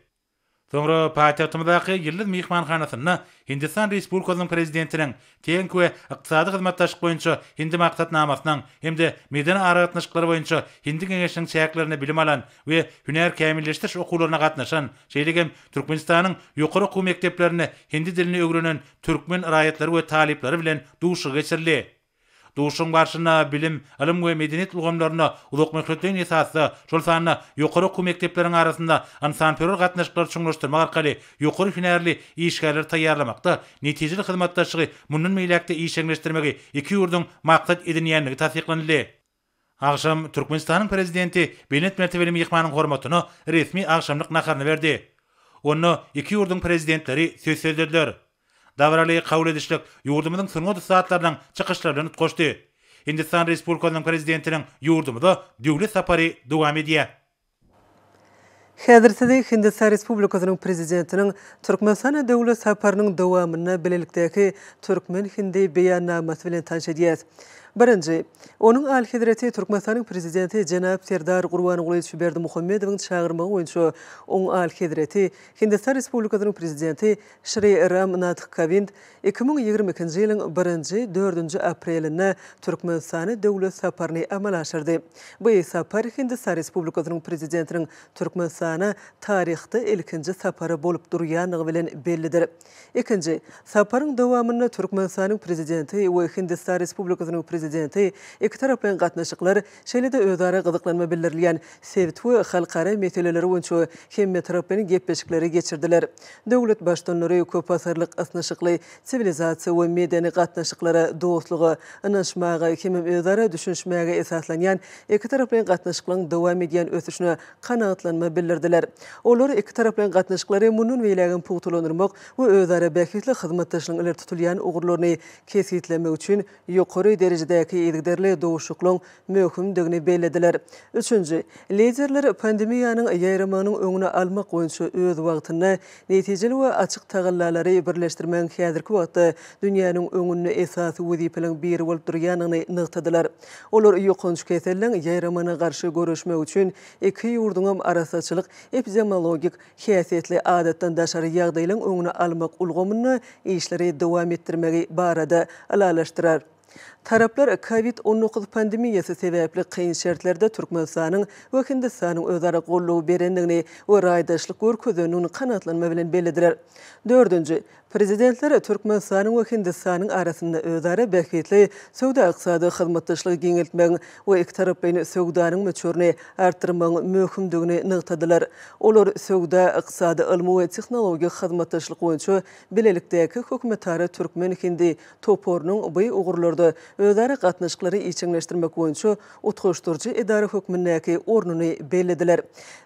Soňra paýtagtymyzdaky Ýyldyz myhmanhanasynda Hindistan Respublikasynyň Prezidentiniň Tehniki we ykdysady hyzmatdaşlyk boýunça Hindi maksatnamasynyň hem-de medeni aragatnaşyklary boýunça Hindi geňeşiniň çäklerinde bilim alan we hünär kämilleşdiriş okuwlaryna gatnaşan, şeýle hem Türkmenistanyň ýokary okuw mekdeplerinde hindi dilini öwrenen türkmen raýatlary we talyplary bilen duşuşygy geçirildi. Duşuşygyň barşynda bilim, ylym we medeniýet ulgamlarynda uzakmöhletleýin esasda, şol sanda ýokary okuw mekdepleriň arasynda ynsanperwer gatnaşyklary çuňlaşdyrmak arkaly ýokary hünärli işgärleri taýýarlamakda netijeli hyzmatdaşlygy mundan beýläk-de işjeňleşdirmegi iki ýurduň maksat edinýändigi tassyklanyldy. Agşam Türkmenistanyň Prezidenti belent mertebeli myhmanyň hormatyna resmi agşamlyk naharyny berdi. Onda iki ýurduň Prezidentleri söz sözlediler. Dabaraly kabul edişlik ýurdumyzyň sungat ussatlarynyň çykyşlary bilen utgaşdy. Hindistan Respublikasynyň Prezidentiniň ýurdumyza döwlet sapary dowam edýär.
Häzir sizi Hindistan Respublikasynyň Prezidentiniň Türkmenistana döwlet saparynyň dowamynda bilelikdäki türkmen-hindi Beýannamasy bilen tanyş edýäris. Birinji. Onuň Alyhezreti Türkmenistanyň Prezidenti jenap Serdar Gurbangulyýewiç Berdimuhamedowyň çagyrmagy boýunça Oň Alyhezreti Hindistan Respublikasynyň Prezidenti Şri Ram Nath Kowind 2022-nji ýylyň birinji, dördünji aprelinde Türkmenistana döwlet saparyny amala aşyrdy. Bu sapar Hindistan Respublikasynyň Prezidentiniň Türkmenistana taryhda ilkinji sapary bolup durýandygy bilen bellidir. Ikinji, saparyň dowamynda Türkmenistanyň Prezidenti we Hindistan Respublikasynyň Prezidenti ikitaraplaýyn gatnaşyklar, şeýle-de özara gyzyklanma bildirilýän sebit we halkara meseleleri boýunça hemmetaraplaýyn gepleşikleri geçirdiler. Döwlet Baştutanlary köpasyrlyk ysnyşykly siwilizasiýa we medeni gatnaşyklara, dostluga, ynanyşmaga hemem özara düşünişmäge esaslanýan ikitaraplaýyn gatnaşyklaryň dowam edýän ösüşine kanagatlanma bildirdiler. Olar ikitaraplaýyn gatnaşyklary mundan beýlägem pugtalandyrmak we özara bähbitli hyzmatdaşlygyň ileri tutulýan ugurlaryny kesgitlemek üçin ýokary derejedäki yzygiderli duşuşyklaryň möhümdigini bellediler. Üçünji, liderler pandemiýanyň ýaýramagynyň öňüni almak boýunça öz wagtynda netijeli we açyk tagallalary birleşdirmegiň häzirki wagtda dünýäniň öňünde esasy wezipeleriň biri bolup durýandygyny nygtadylar. Olar ýokanç keseliň ýaýramagyna garşy göreşmek üçin iki ýurduňam arassaçylyk, epidemiologik häsiýetli adatdan daşary ýagdaýlaryň öňüni almak ulgamynda işleri dowam etdirmegi barada ylalaşdyrar. Taraplar Covid 19 pandemiýasy sebäpli kyn şertlerde Türkmenistanyň we Hindistanyň özara goldaw berendigini we raýdaşlyk görkezendigini kanagatlanma bilen bellediler. Dördünji, Prezidentler Türkmenistanyň we Hindistanyň arasynda özara bähbitli söwda-ykdysady hyzmatdaşlygy giňeltmegiň we ikitaraplaýyn söwdanyň möçberini artdyrmagyň möhümdigini nygtadylar. Olar söwda, ykdysady, ylmy we tehnologik hyzmatdaşlyk boýunça bilelikdäki hökümetara türkmen-hindi toparynyň bu ugurlarda özara gatnaşyklary işjeňleşdirmek boýunça utgaşdyryjy edara hökmündäki ornuny bellediler.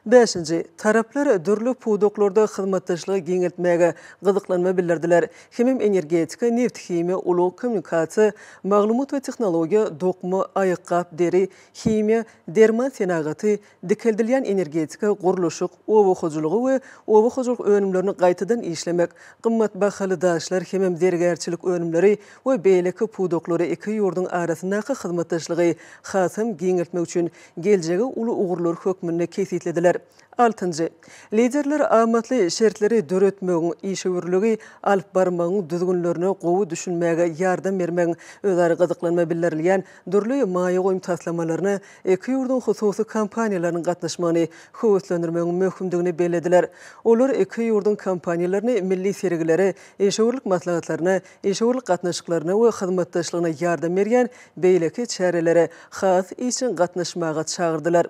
Bäşinji, taraplar dürli pudaklarda hyzmatdaşlygy giňeltmäge gyzyklanma bildirdiler, hemem energetika, nebit-himiýa, ulag, kommunikasiýa, maglumat we tehnologiýa, dokma, aýakgap, deri, himiýa, derman senagaty, Dikeldilýän energetika, gurluşyk, oba hojalygy we oba hojalyk önümlerini gaýtadan işlemek, gymmat bahaly daşlar hemem zergärçilik önümleri we beýleki pudaklary. Taraplar iki ýurduň arasyndaky hyzmatdaşlygy hasam giňeltmek üçin geljegi uly ugurlar hökmünde kesgitlediler. Altynjy. Liderler amatly şertleri döretmegiň, işewürligi alyp barmagyň düzgünlerine gowy düşünmäge ýardam bermegiň, özara gyzyklanma bildirilýän dürli maýa goýum taslamalaryna iki ýurduň hususy kompaniýalarynyň gatnaşmagyny höweslendirmegiň möhümdigini bellediler. Olar iki ýurduň kompaniýalaryny milli sergilere, işewürlik maslahatlaryna, işewürlik gatnaşyklaryna we hyzmatdaşlygyna ýardam berýän beýleki çärelere has işjeň gatnaşmaga çagyrdylar.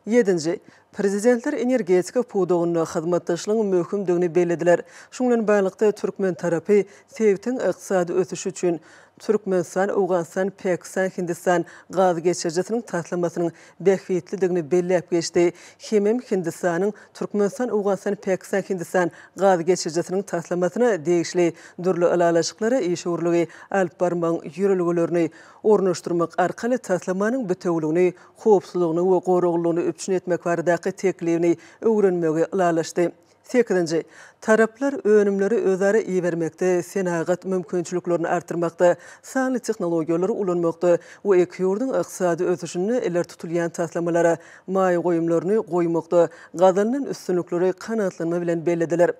Ýedinji. Prezidentler energetika pudagynda hyzmatdaşlygyň möhümdigini bellediler. Şunuň bilen baglylykda, türkmen tarapy sebitiň ykdysady ösüşi üçin Türkmenistan, Owganystan, Pakistan, Hindistan gaz geçirijisiniň taslamasynyň bähbitlidigini belläp geçdi. Hemem Hindistanyň Türkmenistan, Owganystan, Pakistan, Hindistan gaz geçirijisiniň taslamasyna degişli dürli ylalaşyklara işewürligi alyp barmagyň ýörelgelerini ornaşdyrmak arkaly taslamanyň bitewüligini howpsuzlygyny we goraglylygyny üpjün etmek baradaky teklibini öwrenmegi ylalaşdy. Sekizinji. Taraplar önümleri özara ibermekde, senagat mümkinçiliklerini artdyrmakda, sanly tehnologiýalary ulanmakda we iki ýurduň ykdysady ösüşinde ileri tutulýan taslamalara maýa goýumlaryny goýmakda gazanylan üstünlikleri kanagatlanma bilen bellediler.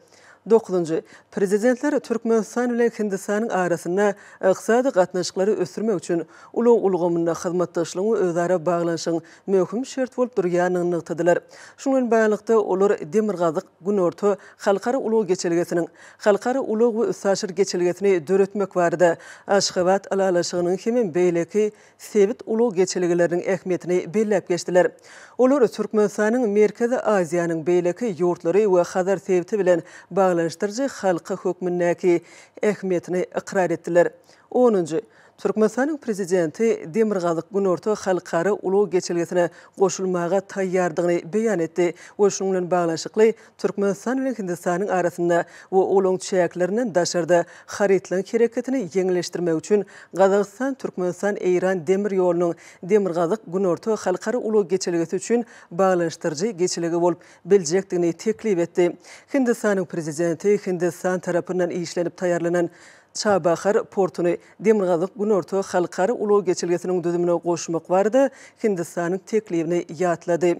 Dokuzynjy. Prezidentler Türkmenistan bilen Hindistanyň arasynda ykdysady gatnaşyklary ösdürmek üçin ulag ulgamynda hyzmatdaşlygyň we özara baglanyşygyň möhüm şert bolup durýandygyny nygtadylar. Şunuň bilen baglylykda, olar Demirgazyk, Günorta halkara ulag geçelgesiniň, Halkara ulag we üstaşyr geçelgesini döretmek barada Aşgabat ylalaşygynyň hemem beýleki sebit ulag geçelgeleriniň ähmiýetini belläp geçdiler. Olar Türkmenistanyň Merkezi Aziýanyň beýleki ýurtlary we Hazar sebiti bilen baglanyşdyryjy halka hökmündäki ähmiýetini ykrar etdiler. Onunjy. Türkmenistanyň Prezidenti Demirgazyk-Günorta halkara ulag geçelgesine goşulmaga taýýardygyny beýan etdi we şunuň bilen baglanyşykly Türkmenistan bilen Hindistanyň arasynda we olaň çäklerinden daşarda harytlaryň hereketini ýeňilleşdirmek üçin Gazagystan-Türkmenistan-Eýran demir ýolunyň Demirgazyk, Günorta halkara ulag geçelgesi üçin baglanyşdyryjy geçelge bolup biljekdigini teklip etdi. Hindistanyň Prezidenti Hindistan tarapyndan işlenip taýýarlanan Çabahar portuny Demirgazyk, Günorta halkara ulag geçelgesiniň düzümine goşmak barada Hindistanyň teklibini ýatlady.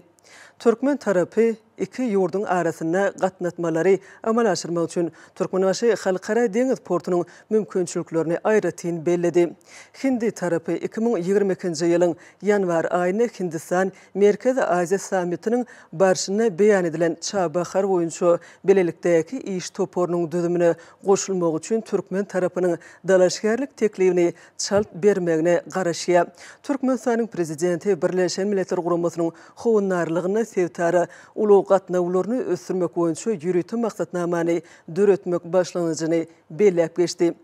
Türkmen tarapy iki ýurduň arasynda gatnatmalary amala aşyrmak üçin Türkmenbaşy Halkara deňiz portunyň mümkinçiliklerini aýratyn belledi. Hindi tarapy 2022-nji ýylyň ýanwar aýynda Hindistan, Merkezi Aziýa sammitiniň barşynda beýan edilen Çabahar boýunça bilelikdäki iş toparynyň düzümine goşulmak üçin türkmen tarapynyň dalaşgärlik teklibini çalt bermegine garaşýar. Türkmenistanyň Prezidenti Birleşen Milletler Guramasynyň howandarlygynda sebitara ulag gatnawlaryny ösdürmek boýunça ýörite maksatnamany döretmek başlangyjyny belläp geçdi.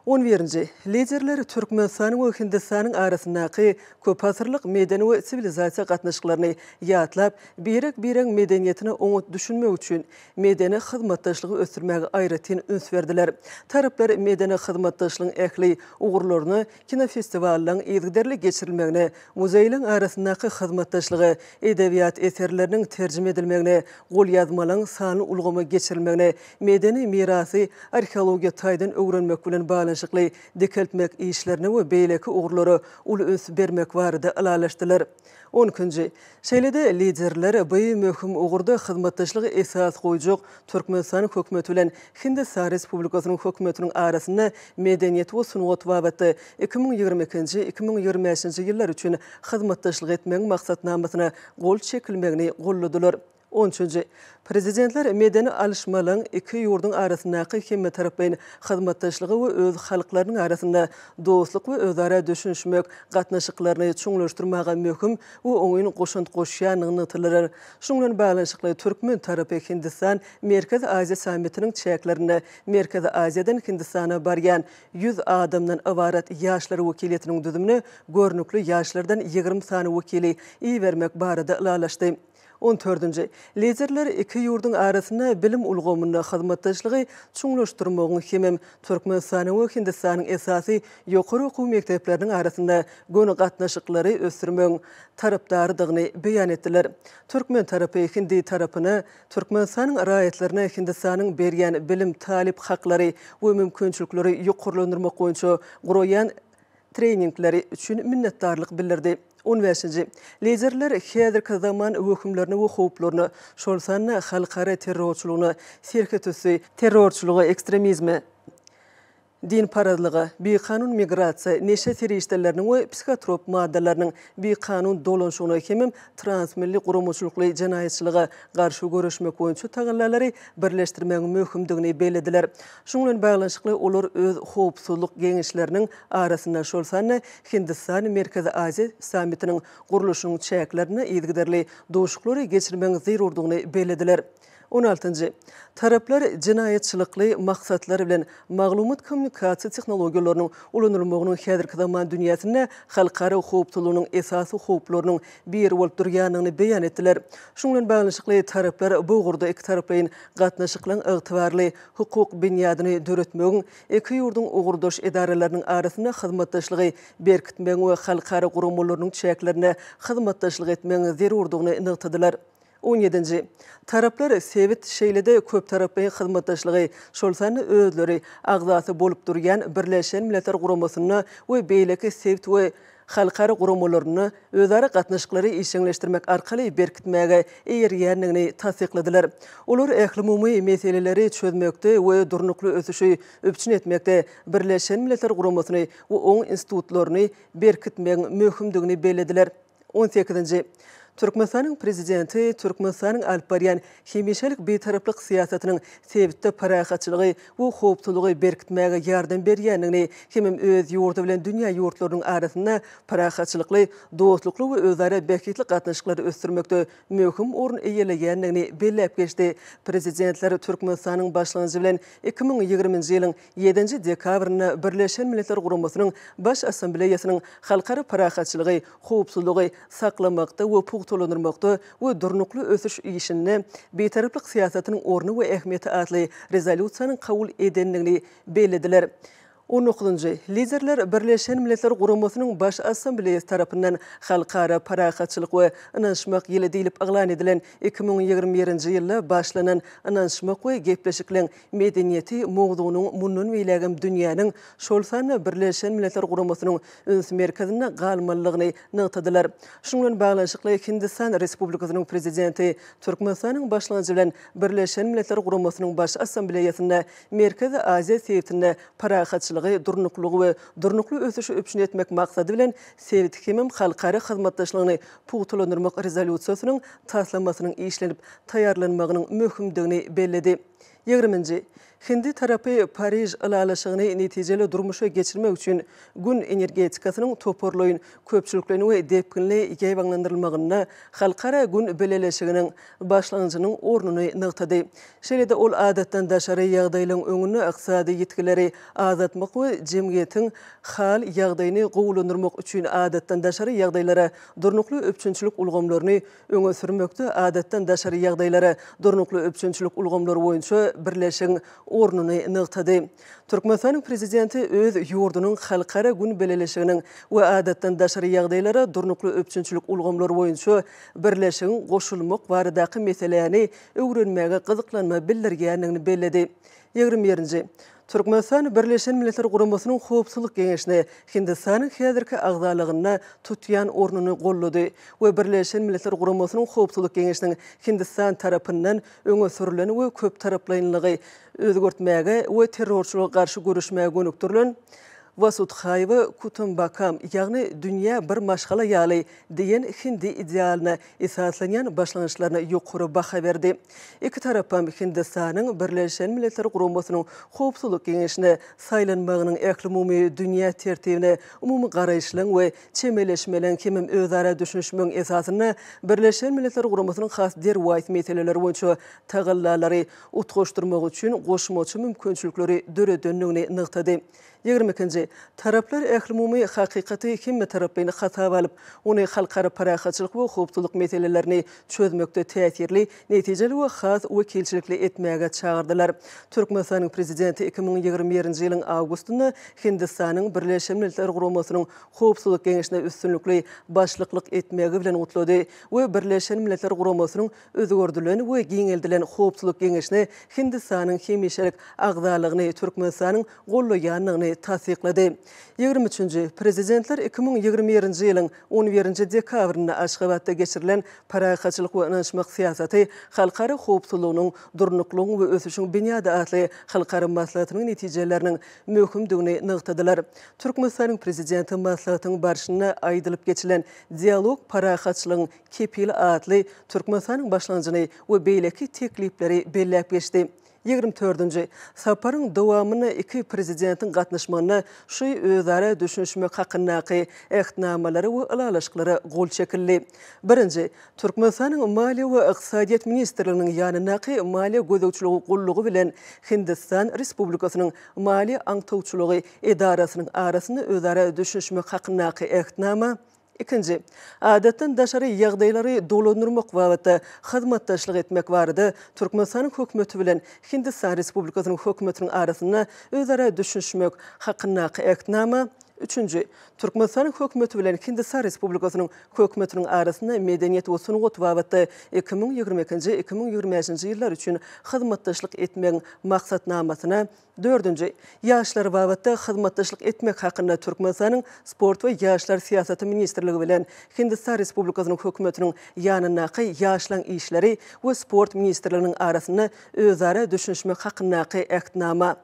On birinji. Liderler Türkmenistanyň we Hindistanyň arasyndaky köpasyrlyk medeni we siwilizasiýa gatnaşyklaryny ýatlap, birek-biregiň medeniýetine oňat düşünmek üçin medeni hyzmatdaşlygy ösdürmäge aýratyn üns berdiler. Taraplar medeni hyzmatdaşlygyň ähli ugurlaryna, kinofestiwallaryň yzygiderli geçirilmegine, muzeýleriň arasyndaky hyzmatdaşlyga, edebiýat eserleriniň terjime edilmegine, golýazmalaryň sanly ulgama geçirilmegine, medeni mirasy arheologiýa taýdan öwrenmek bilen baglanyşykly dikeltmek işlerine we beýleki ugurlara uly üns bermek barada ylalaşdylar. On ikinji. Şeýle-de Liderler bu möhüm ugurda hyzmatdaşlygy esas goýjak Türkmenistanyň Hökümeti bilen Hindistan Respublikasynyň Hökümetiniň arasynda medeniýet we sungat babatda 2022-nji, 2025-nji ýyllar üçin hyzmatdaşlyk etmegiň maksatnamasyna gol çekilmegini goldadylar. On üçünji. Prezidentler medeni alyşmalaryň iki ýurduň arasyndaky hemmetaraplaýyn hyzmatdaşlygy we öz halklarynyň arasynda dostluk we özara düşünişmek gatnaşyklaryny çuňlaşdyrmaga möhüm we oňyn goşant goşýandygyny nygtadylar. Şunuň bilen baglanyşykly, türkmen tarapy Hindistan, Merkezi Aziýa sammitiniň çäklerinde Merkezi Aziýadan Hindistana barýan 100 adamdan ybarat ýaşlar wekiliýetiniň düzümine görnükli ýaşlardan 20 sany wekili ibermek barada ylalaşdy. On dördünji. Liderler iki ýurduň arasynda bilim ulgamynda hyzmatdaşlygy çuňlaşdyrmagyň hemem Türkmenistanyň we Hindistanyň esasy ýokary okuw mekdepleriniň arasynda göni gatnaşyklary ösdürmegiň tarapdarydygyny beýan etdiler. Türkmen tarapy hindi tarapyna Türkmenistanyň raýatlaryna Hindistanyň berýän bilim, talyp haklary we mümkinçilikleri ýokarlandyrmak boýunça guraýan. treningleri üçin minnetdarlyk bildirdi. On bäşinji. Liderler häzirki zaman wehimlerine we howplaryna, şol sanda halkara terrorçylygyna, serhetüsti terrorçylyga, ekstremizme, dinparazlyga, bikanun migrasiýa, neşe serişdeleriniň we psihotrop maddalarynyň bikanun dolanyşygyna hemem transmilli guramaçylykly jenaýatçylyga garşy göreşmek boýunça tagallalary birleşdirmegiň möhümdigini bellediler. Şunuň bilen baglanyşykly, olar öz howpsuzlyk geňeşleriniň arasynda, şol sanda Hindistan-Merkezi Aziýa sammitiniň gurluşynyň çäklerinde yzygiderli duşuşyklary geçirmegiň zerurdygyny bellediler. On altynjy. Taraplar jenaýatçylykly maksatlar bilen maglumat-kommunikasiýa tehnologiýalarynyň ulanylmagynyň häzirki zaman dünýäsinde halkara howpsuzlygynyň esasy howplarynyň biri bolup durýandygyny beýan etdiler. Şunuň bilen baglanyşykly, taraplar bu ugurda ikitaraplaýyn gatnaşyklaryň ygtybarly hukuk binýadyny döretmegiň, iki ýurduň ugurdaş edaralarynyň arasynda hyzmatdaşlygy berkitmegiň we halkara guramalarynyň çäklerinde hyzmatdaşlyk etmegiň zerurdygyny nygtadylar. On ýedinji. Taraplar sebit, şeýle-de köptaraplaýyn hyzmatdaşlygy, şol sanda özleri agzasy bolup durýan Birleşen Milletler Guramasynda we beýleki sebit we halkara guramalarynda özara gatnaşyklary işjeňleşdirmek arkaly berkitmäge eýerýändigini tassykladylar. Olar ählumumy meseleleri çözmekde we durnukly ösüşi üpjün etmekde Birleşen Milletler Guramasyny we oň institutlaryny berkitmegiň möhümdigini bellediler. On sekizinji. Türkmenistanyň Prezidenti Türkmenistanyň alyp barýan hemişelik Bitaraplyk syýasatynyň sebitde parahatçylygy we howpsuzlygy berkitmäge ýardam berýändigini hemem öz ýurdy bilen dünýä ýurtlarynyň arasynda parahatçylykly, dostlukly we özara bähbitli gatnaşyklary ösdürmekde möhüm orun eýeleýändigini belläp geçdi. Prezidentler Türkmenistanyň başlangyjy bilen 2020-nji ýylyň Ýedinji dekabrynda Birleşen Milletler Guramasynyň Baş Assambleýasynyň Halkara parahatçylygy, howpsuzlygy saklamakda we pugtalandyrmakda we durnukly ösüş işinde Bitaraplyk syýasatynyň orny we ähmiýeti atly Rezolýusiýanyň kabul edendigini bellediler. On dokuzynjy. Liderler Birleşen Milletler Guramasynyň Baş Assambleýasy tarapyndan Halkara parahatçylyk we ynanyşmak ýyly diýlip yglan edilen 2021-nji ýylda başlanan ynanyşmak we gepleşikleň Medeniýeti mowzugynyň mundan beýlägem dünýäniň, şol sanda Birleşen Milletler Guramasynyň üns merkezinde galmalydygyny nygtadylar. Şunuň bilen baglanyşykly, Hindistan Respublikasynyň Prezidenti Türkmenistanyň başlangyjy bilen Birleşen Milletler Guramasynyň Baş Assambleýasynda Merkezi Aziýa sebitinde parahatçylygy, durnuklylygy we durnukly ösüşi üpjün etmek maksady bilen sebit hemem halkara hyzmatdaşlygyny pugtalandyrmak Rezolýusiýasynyň taslamasynyň işlenip taýýarlanmagynyň möhümdigini belledi. Ýigriminji. Hindi tarapy Pariž ylalaşygyny netijeli durmuşa geçirmek üçin Gün energetikasynyň toparlaýyn, köpçülikleýin we depginli ýaýbaňlandyrylmagynda Halkara Gün bileleşiginiň başlangyjynyň ornuny nygtady. Şeýle-de ol adatdan daşary ýagdaýlaryň öňünde ykdysady ýitgileri azaltmak we jemgyýetiň hal-ýagdaýyny gowulandyrmak üçin adatdan daşary ýagdaýlara durnukly üpjünçilik ulgamlaryny öňe sürmekde adatdan daşary ýagdaýlara durnukly üpjünçilik ulgamlary boýunça birleşigiň ornuny nygtady. Türkmenistanyň Prezidenti öz ýurdunyň Halkara Gün bileleşiginiň we adatdan daşary ýagdaýlara durnukly üpjünçilik ulgamlary boýunça birleşigiň goşulmak baradaky meseläni öwrenmäge gyzyklanma bildirýändigini belledi. Ýigrimi birinji. Türkmenistan Birleşen Milletler Guramasynyň Howpsuzlyk Geňeşine Hindistanyň häzirki agzalygynda tutýan ornuny goldady we Birleşen Milletler Guramasynyň Howpsuzlyk Geňeşiniň Hindistan tarapyndan öňe sürlen we köptaraplaýynlygy özgertmäge we terrorçylyga garşy göreşmäge gönükdirilen Wasudhaiwa Kutumbakam, ýagny Dünýä bir maşgala ýaly diýen hindi idealyna esaslanýan başlangyçlaryna ýokary baha berdi. Iki tarapam Hindistanyň Birleşen Milletler Guramasynyň Howpsuzlyk Geňeşine saýlanmagynyň ählumumy dünýä tertibine umumy garaýyşlaryň we çemeleşmeleň hemem özara düşünişmegiň esasynda Birleşen Milletler Guramasynyň has derwaýys meseleleri boýunça tagallalary utgaşdyrmak üçin goşmaça mümkinçilikleri döredendigini nygtady. Ýigrimi ikinji. Taraplar ählumumy hakykaty hemmetaraplaýyn hasaba alyp, ony halkara parahatçylyk we howpsuzlyk meselelerini çözmekde täsirli, netijeli we has wekilçilikli etmäge çagyrdylar. Türkmenistanyň Prezidenti 2021-nji ýylyň awgustynda Hindistanyň Birleşen Milletler Guramasynyň Howpsuzlyk Geňeşine üstünlikli başlyklyk etmegi bilen gutlady we Birleşen Milletler Guramasynyň özgerdilen we giňeldilen Howpsuzlyk Geňeşine Hindistanyň hemişelik agzalygyny Türkmenistanyň goldaýandygyny tassyklady. tassyklady. 23-nji. Prezidentler 2021-nji ýylyň on birinji dekabrynda Aşgabatda geçirilen Parahatçylyk we ynanyşmak syýasaty halkara howpsuzlygynyň, durnuklygyň we ösüşiň binýady atly halkara maslahatynyň netijeleriniň möhümdigini nygtadylar. Türkmenistanyň Prezidenti maslahatyň barşynda aýdylyp geçilen Dialog parahatçylygyň kepili atly Türkmenistanyň başlangyjyny we beýleki teklipleri belläp geçdi. Ýigrimi dördünji saparyň dowamynda iki Prezidentiň gatnaşmagynda şu özara düşünişmek hakyndaky Ähtnamalara we Ylalaşyklara gol çekildi. Birinji, Türkmenistanyň Maliýe we ykdysadyýet ministrliginiň ýanyndaky Maliýe gözegçiligi gullugy bilen Hindistan Respublikasynyň Maliýe aňtawçylygy edarasynyň arasynda özara düşünişmek hakyndaky Ähtnama, Ikinji, adatdan daşary ýagdaýlary dolandyrmak babatda hyzmatdaşlyk etmek barada Türkmenistanyň Hökümeti bilen Hindistan Respublikasynyň Hökümetiniň arasynda özara düşünişmek hakyndaky Ähtnama, Üçünji, Türkmenistanyň Hökümeti bilen Hindistan Respublikasynyň Hökümetiniň arasynda medeniýet we sungat babatda 2022-nji, 2025-nji ýyllar üçin hyzmatdaşlyk etmegiň Maksatnamasyna, Dördünji, ýaşlar babatda hyzmatdaşlyk etmek hakynda Türkmenistanyň Sport we ýaşlar syýasaty ministrligi bilen Hindistan Respublikasynyň Hökümetiniň ýanyndaky Ýaşlaň işleri we sport ministrliginiň arasynda özara düşünişmek hakyndaky Ähtnama.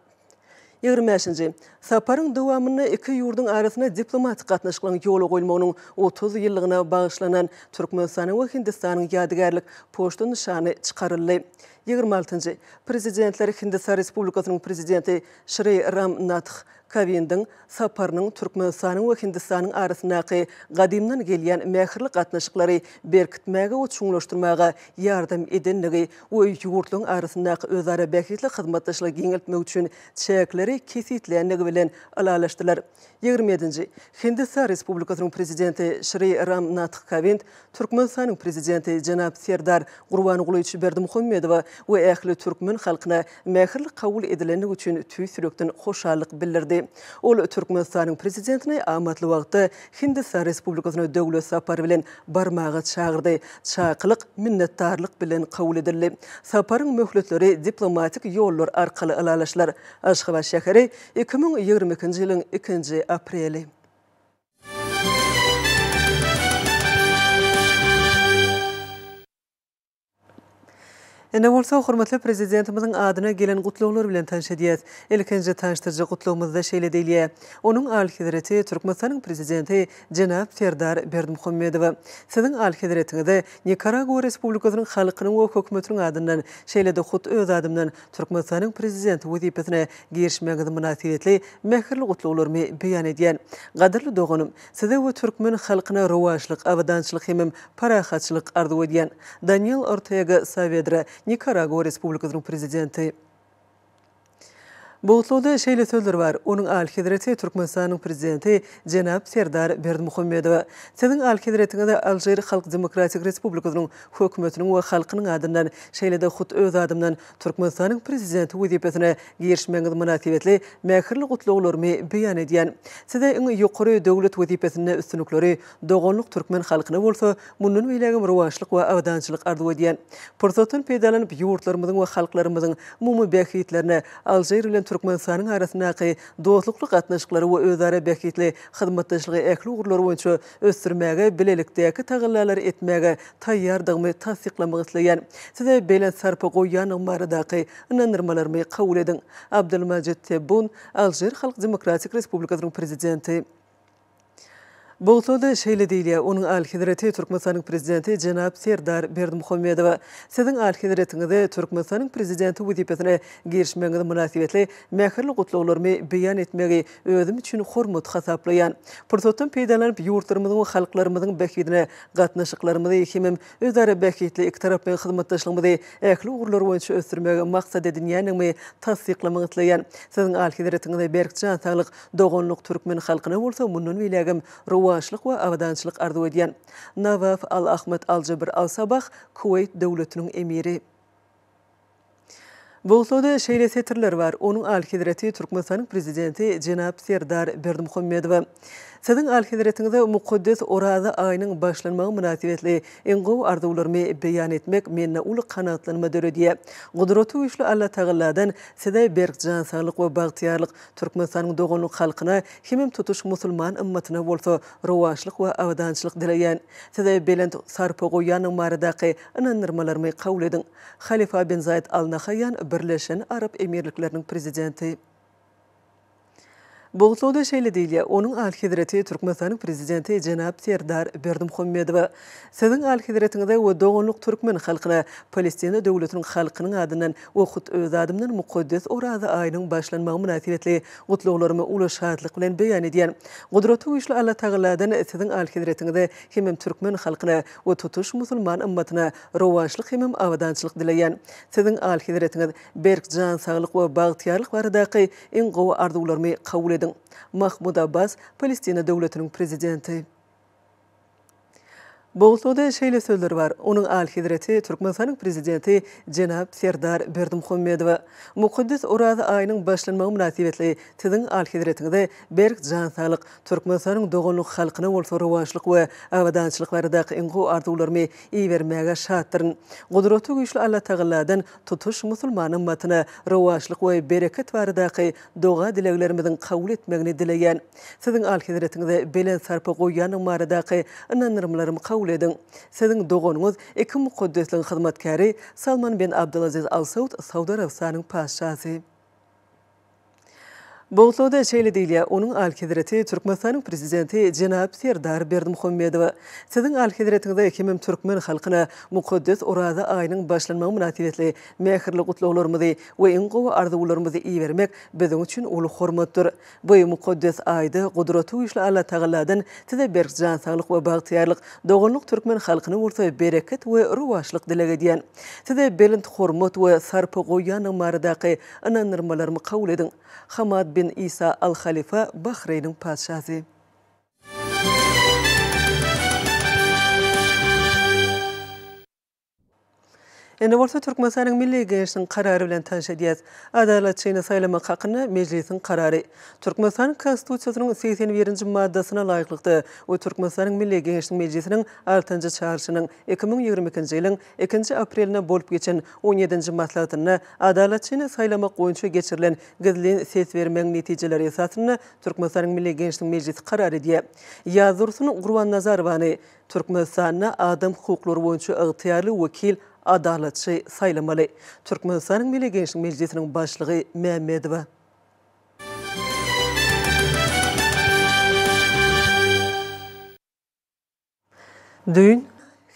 Ýigrimi bäşinji. Saparyň dowamynda iki ýurduň arasynda diplomatik gatnaşyklaryň ýola goýulmagynyň 30 ýyllygyna bagyşlanan Türkmenistanyň we Hindistanyň ýadygärlik poçta nyşany çykaryldy. Ýigrimi altynjy. Prezidentler Hindistan Respublikasynyň Prezidenti Şri Ram Nath Kowindiň saparynyň Türkmenistanyň we Hindistanyň arasyndaky gadymdan gelýän mähirli gatnaşyklary berkitmäge we çuňlaşdyrmaga ýardam edendigi we ýurtlaryň arasyndaky özara bähbitli hyzmatdaşlygy giňeltmek üçin çäkleri kesgitländigi bilen ylalaşdylar. Ýigrimi ýedinji. Hindistan Respublikasynyň Prezidenti Şri Ram Nath Kowind Türkmenistanyň Prezidenti jenap Serdar Gurbangulyç Berdimuhamedowa we ähli türkmen halkyna mähirli kabul edilendigi üçin tüýs ýürekden hoşallyk bildirdi. Ol Türkmenistanyň Prezidentini amatly wagtda Hindistan Respublikasyna döwlet sapary bilen barmaga çagyrdy. Çakylyk minnetdarlyk bilen kabul edildi. Saparyň möhletleri diplomatik ýollar arkaly ylalaşylar. Aşgabat şäheri, 2022-nji ýylyň ikinji apreli. Indi bolsa hormatly Prezidentimiziň adyna gelen gutlaglar bilen tanyş edýäs. Ilkinji tanyşdyryjy gutlagymyzda şeýle diýilýär, Onuň Alyhezreti Türkmenistanyň Prezidenti jenap Serdar Berdimuhamedowa, Siziň Alyhezretiňize Nikaragua Respublikasynyň halkynyň we hökümetiniň adyndan, şeýle-de hut öz adymdan Türkmenistanyň Prezidenti wezipesine girişmegiňiz mynasybetli mähirli gutlaglarymy beýan edýän. Gadyrly doganym, Size we türkmen halkyna rowaçlyk, abadançylyk hemem parahatçylyk arzuw edýän. Daniel Ortega Sawedra, Nikaragua Respublikasynyň Prezidenti. Bu gutlagda şeýle sözler bar, Onuň Alyhezreti Türkmenistanyň Prezidenti jenap Serdar Berdimuhamedowa, Siziň Alyhezretiňize Alžir Halk Demokratik Respublikasynyň Hökümetiniň we halkynyň adyndan, şeýle-de hut öz adymdan Türkmenistanyň Prezidenti wezipesine girişmegiňiz mynasybetli mähirli gutlaglarymy beýan edýän. Size iň ýokary döwlet wezipesinde üstünlikleri, doganlyk türkmen halkyna bolsa mundan beýlägem rowaçlyk we abadançylyk arzuw edýän. Pursatdan peýdalanyp, ýurtlarymyzyň we halklarymyzyň umumy bähbitlerine Alžir bilen Türkmenistanyň arasyndaky dostlukly gatnaşyklary we özara bähbitli hyzmatdaşlygy ähli ugurlar boýunça ösdürmäge bilelikdäki tagallalary etmäge taýýardygymy tassyklamak isleýän. Size belent sarpa goýýandygym baradaky ynandyrmalarymy kabul ediň. Abdelmajid Tebbun, Alžir Halk Demokratik Respublikasynyň Prezidenti. Bolsa-da, şeýle diýilýär, Onuň Alyhezreti Türkmenistanyň Prezidenti jenap Serdar Berdimuhamedowa, Siziň Alyhezretiňize Türkmenistanyň Prezidenti wezipesine girişmegiňiz mynasybetli mähirli gutlaglarymy beýan etmegi özüm üçin hormat hasaplaýan. Pursatdan peýdalanyp, ýurtlarymyzyň we halklarymyzyň bähbidine gatnaşyklarymyzy hemem özara bähbitli ikitaraplaýyn hyzmatdaşlygymyzy ähli ugurlar boýunça ösdürmegi maksat edinýändigimi tassyklamak isleýän. Siziň Alyhezretiňize berk jan saglyk, doganlyk türkmen halkyna bolsa mundan beýlägem rowaçlyk we abadançylyk arzuw edýän. Nawaf Al-Ahmad Al-Jabir Al-Sabah, Kuweýt Döwletiniň Emiri. Bu gutlagda şeýle setirler bar, Onuň Alyhezreti Türkmenistanyň Prezidenti jenap Serdar Berdimuhamedowa. Siziň Alyhezretiňize mukaddes Oraza aýynyň başlanmagy mynasybetli iň gowy arzuwlarymy beýan etmek mende uly kanagatlanma döredýär. Gudraty güýçli Allatagalladan Size berk jan saglyk we bagtyýarlyk, Türkmenistanyň doganlyk halkyna hemem tutuş musulman ymmatyna bolsa rowaçlyk we abadançylyk dileýän. Size belent sarpa goýýandygym baradaky ynandyrmalarymy kabul ediň. Halifa bin Zaýed Al Nahaýýan, Birleşen Arap Emirlikleriniň Prezidenti. Bu gutlagda şeýle diýilýär, Onuň Alyhezreti Türkmenistanyň Prezidenti jenap Serdar Berdimuhamedowa, Siziň Alyhezretiňize we doganlyk türkmen halkyna Palestina döwletiniň halkynyň adyndan we hut öz adymdan mukaddes Oraza aýynyň başlanmagy mynasybetli gutlaglarymy uly şatlyk bilen beýan edýän. Gudraty güýçli Allatagaladan Siziň Alyhezretiňize hemem türkmen halkyna we tutuş musulman ymmatyna rowaçlyk hemem abadançylyk dileýän. Siziň Alyhezretiňiz berk jan saglyk we bagtyýarlyk baradaky iň gowy arzuwlarymy kabul ediň. Mahmud Abbas, Palestina döwletiniň Prezidenti. Bu gutlagda şeýle sözler bar, Onuň Alyhezreti Türkmenistanyň Prezidenti jenap Serdar Berdimuhamedowa, Mukaddes Oraza aýynyň başlanmagy mynasybetli Siziň Alyhezretiňize berk jan saglyk, Türkmenistanyň doganlyk halkyna bolsa rowaçlyk we abadançylyk baradaky iň gowy arzuwlarymy ibermäge şatdyryn. Gudraty güýçli Allatagalladan tutuş musulman ymmatyna rowaçlyk we bereket baradaky doga-dileglerimiziň kabul etmegini dileýän. Siziň Alyhezretiňize belent sarpa goýýandygym baradaky ynandyrmalarymy kabul ediň. Siziň doganyňyz, iki mukaddesligiň hyzmatkäri Salman ben Abdulaziz Al Saud Saud Arabystanyň Patyşasy. Bu gutlagda şeýle diýilýär, Onuň Alyhezreti Türkmenistanyň Prezidenti jenap Serdar Berdimuhamedowa, Siziň Alyhezretiňize hemem türkmen halkyna mukaddes Oraza aýynyň başlanmagy mynasybetli mähirli gutlaglarymyzy we iň gowy arzuwlarymyzy ibermek biziň üçin uly hormatdyr. Bu mukaddes aýda Gudraty güýçli Allatagaladan Size berk jan saglyk we bagtyýarlyk, doganlyk türkmen halkyna bolsa bereket we rowaçlyk dileg edýän. Size belent hormat we sarpa goýýandygym baradaky Ynandyrmalarymy kabul ediň. Hamad bin Isa Al Halifa, Bahreýniň patyşasy. Indi bolsa Türkmenistanyň Milli Geňeşiniň Karary bilen tanyş edýäs. Adalatçyny saýlamak hakynda Mejlisiň Karary. Türkmenistanyň Konstitusiýasynyň 81-nji maddasyna laýyklykda we Türkmenistanyň Milli Geňeşiniň Mejlisiniň altynjy çaryşynyň 2022-nji ýylyň Ikinji aprelinde bolup geçen on ýedinji maslahatynda Adalatçyny saýlamak boýunça geçirilen gizlin ses bermegiň netijeleri esasynda Türkmenistanyň Milli Geňeşiniň Mejlisi karar edýär. Ýazdursun Gurbannazarowany Türkmenistanda adam hukuklary boýunça ygtyýarly wekil Adalatçy saýlamaly. Türkmenistanyň Milli Geňeşiniň Mejlisiniň Başlygy Mämmedowa. Düýn,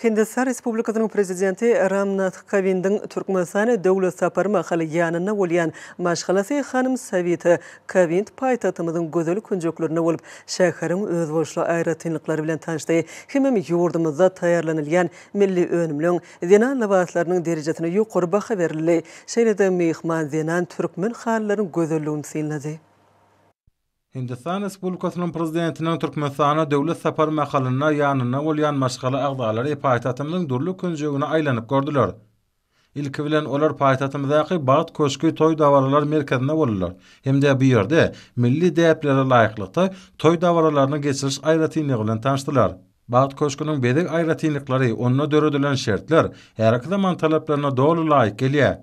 Hindistan Respublikasynyň Prezidenti Ram Nath Kowindiň Türkmenistana döwlet sapary mahaly ýanynda bolýan maşgalasy hanym Sawita Kowind paýtagtymyzyň gözel künjeklerinde bolup, şäheriň özboluşly aýratynlyklary bilen tanyşdy hemem ýurdumyzda taýýarlanylýan milli önümleň, zenan lybaslarynyň derejesine ýokary baha berildi. Şeýle-de myhman zenan türkmen halylaryň gözelligini synlady.
Hindistan Respublikasynyň Prezidentiniň Türkmenistana döwlet sapary mahalynda ýanynda bolýan maşgala agzalary paýtagtymyzyň dürli künjegine aýlanyp gördüler. Ilki bilen olar paýtagtymyzdaky Bagt köşgi toý-dabaralar merkezinde boldular hem-de bu ýerde milli däplere laýyklykda toý dabaralaryny geçiriş aýratynlygy bilen tanyşdylar. Bagt köşgüniň bezeg aýratynlyklary, onda döredilen şertler häzirki zaman talaplaryna doly laýyk gelýär.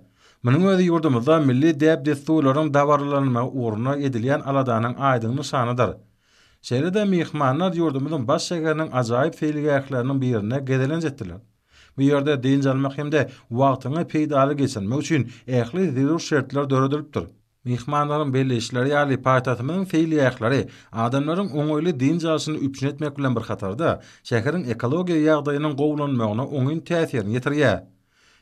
Munuň özi ýurdumyzda milli däp-dessurlaryň dabaralanmagy ugrunda edilýän aladanyň aýdyň nyşanydyr. Şeýle-de myhmanlar ýurdumyzyň baş şäheriniň ajaýyp seýilgähleriniň birinde gezelenç etdiler. Bu ýerde dynç almak hem-de wagtyňy peýdaly geçirmek üçin ähli zerur şertler döredilipdir. Myhmanlaryň belleýişleri ýaly, paýtagtymyzyň seýilgähleri adamlaryň oňaýly dynç alşyny üpjün etmek bilen bir hatarda, şäheriň ekologiýa ýagdaýynyň gowulanmagyna oňyn täsirini ýetirýär.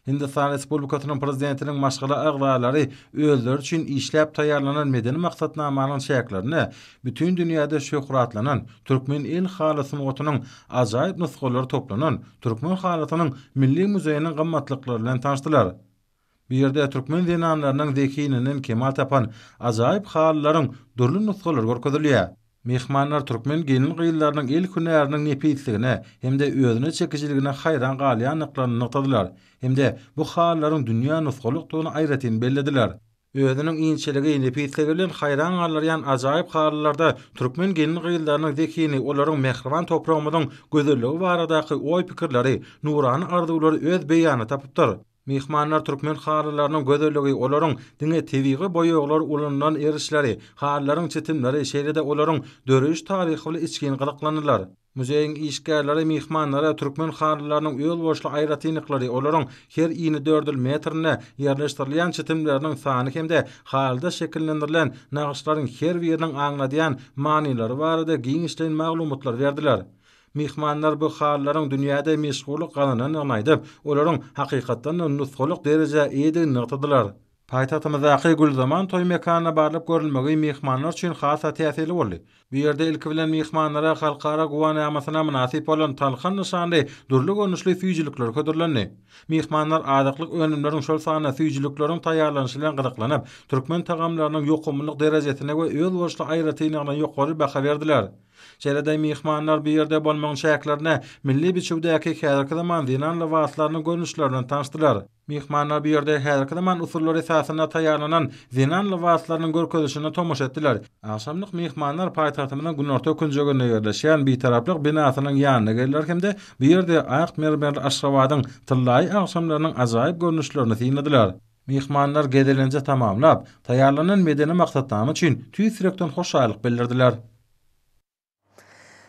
Hindistan Respublikasynyň Prezidentiniň maşgala agzalary özleri üçin işläp taýýarlanan medeni maksatnamanyň çäklerinde bütin dünýäde şöhratlanan türkmen el haly sungatynyň ajaýyp nusgalary toplanan Türkmen halysynyň milli muzeýiniň gymmatlyklary bilen tanyşdylar. Bu ýerde türkmen zenanlarynyň zehininden kemal tapan ajaýyp halylaryň dürli nusgalary görkezilýär.
Myhmanlar türkmen gelin-gyzlarynyň el hünäriniň nepisligine hem-de özüne çekijiligine haýran galýandyklaryny nygtadylar hem-de bu halylaryň dünýä nusgalykdygyny aýratyn bellediler. Özüniň inçeligi, nepisligi bilen haýran galdyrýan ajaýyp halylarda türkmen gelin-gyzlarynyň zehini, olaryň mähriban topragymyzyň gözelligi baradaky oý-pikirleri, nurana arzuwlary öz beýanyny tapypdyr. Myhmanlar türkmen halylarynyň gözelligi, olaryň diňe tebigy boýaglar ulanylan erişleri, halylaryň çitimleri, şeýle-de olaryň döreýiş taryhy bilen içgin gyzyklandylar. Muzeýiň işgärleri myhmanlara türkmen halylarynyň özboluşly aýratynlyklary, olaryň her inedördül metrinde ýerleşdirilýän çitimleriniň sany hem-de halyda şekillendirilen nagyşlaryň her biriniň aňladýan manylary barada giňişleýin maglumatlary berdiler. Myhmanlar bu halylaryň dünýäde meşhurlyk gazanandygyny aýdyp, olaryň hakykatdan-da nusgalyk derejä eýedigini nygtadylar. Paýtagtymyzdaky Gülzaman toý mekanyna barlyp görülmegi myhmanlar üçin has-da täsirli boldy. Bu ýerde ilki bilen myhmanlara halkara güwänamasyna mynasyp bolan Talhan nyşanly dürli görnüşli süýjülikler hödürlendi. Myhmanlar azyklyk önümleriň, şol sanda süýjülikleriň taýýarlanyşy bilen gyzyklanyp, türkmen tagamlarynyň ýokumlylyk derejesine we özboluşly aýratynlygyna ýokary baha berdiler. Şeýle-de myhmanlar bu ýerde bolmagyň çäklerinde milli biçüwdäki häzirki zaman zenan lybaslarynyň görnüşleri bilen tanyşdylar. Myhmanlar bu ýerde häzirki zaman usullary esasynda taýýarlanan zenan lybaslarynyň görkezilişine tomaşa etdiler. Agşamlyk myhmanlar paýtagtymyzyň günorta künjeginde ýerleşýän Bitaraplyk binasynyň ýanyna geldiler hem-de bu ýerde ak mermerli Aşgabadyň tyllaýy agşamlarynyň ajaýyp görnüşlerini synladylar. Myhmanlar gezelenji tamamlap, taýýarlanan medeni maksatnama üçin tüýs ýürekden hoşallyk bildirdiler.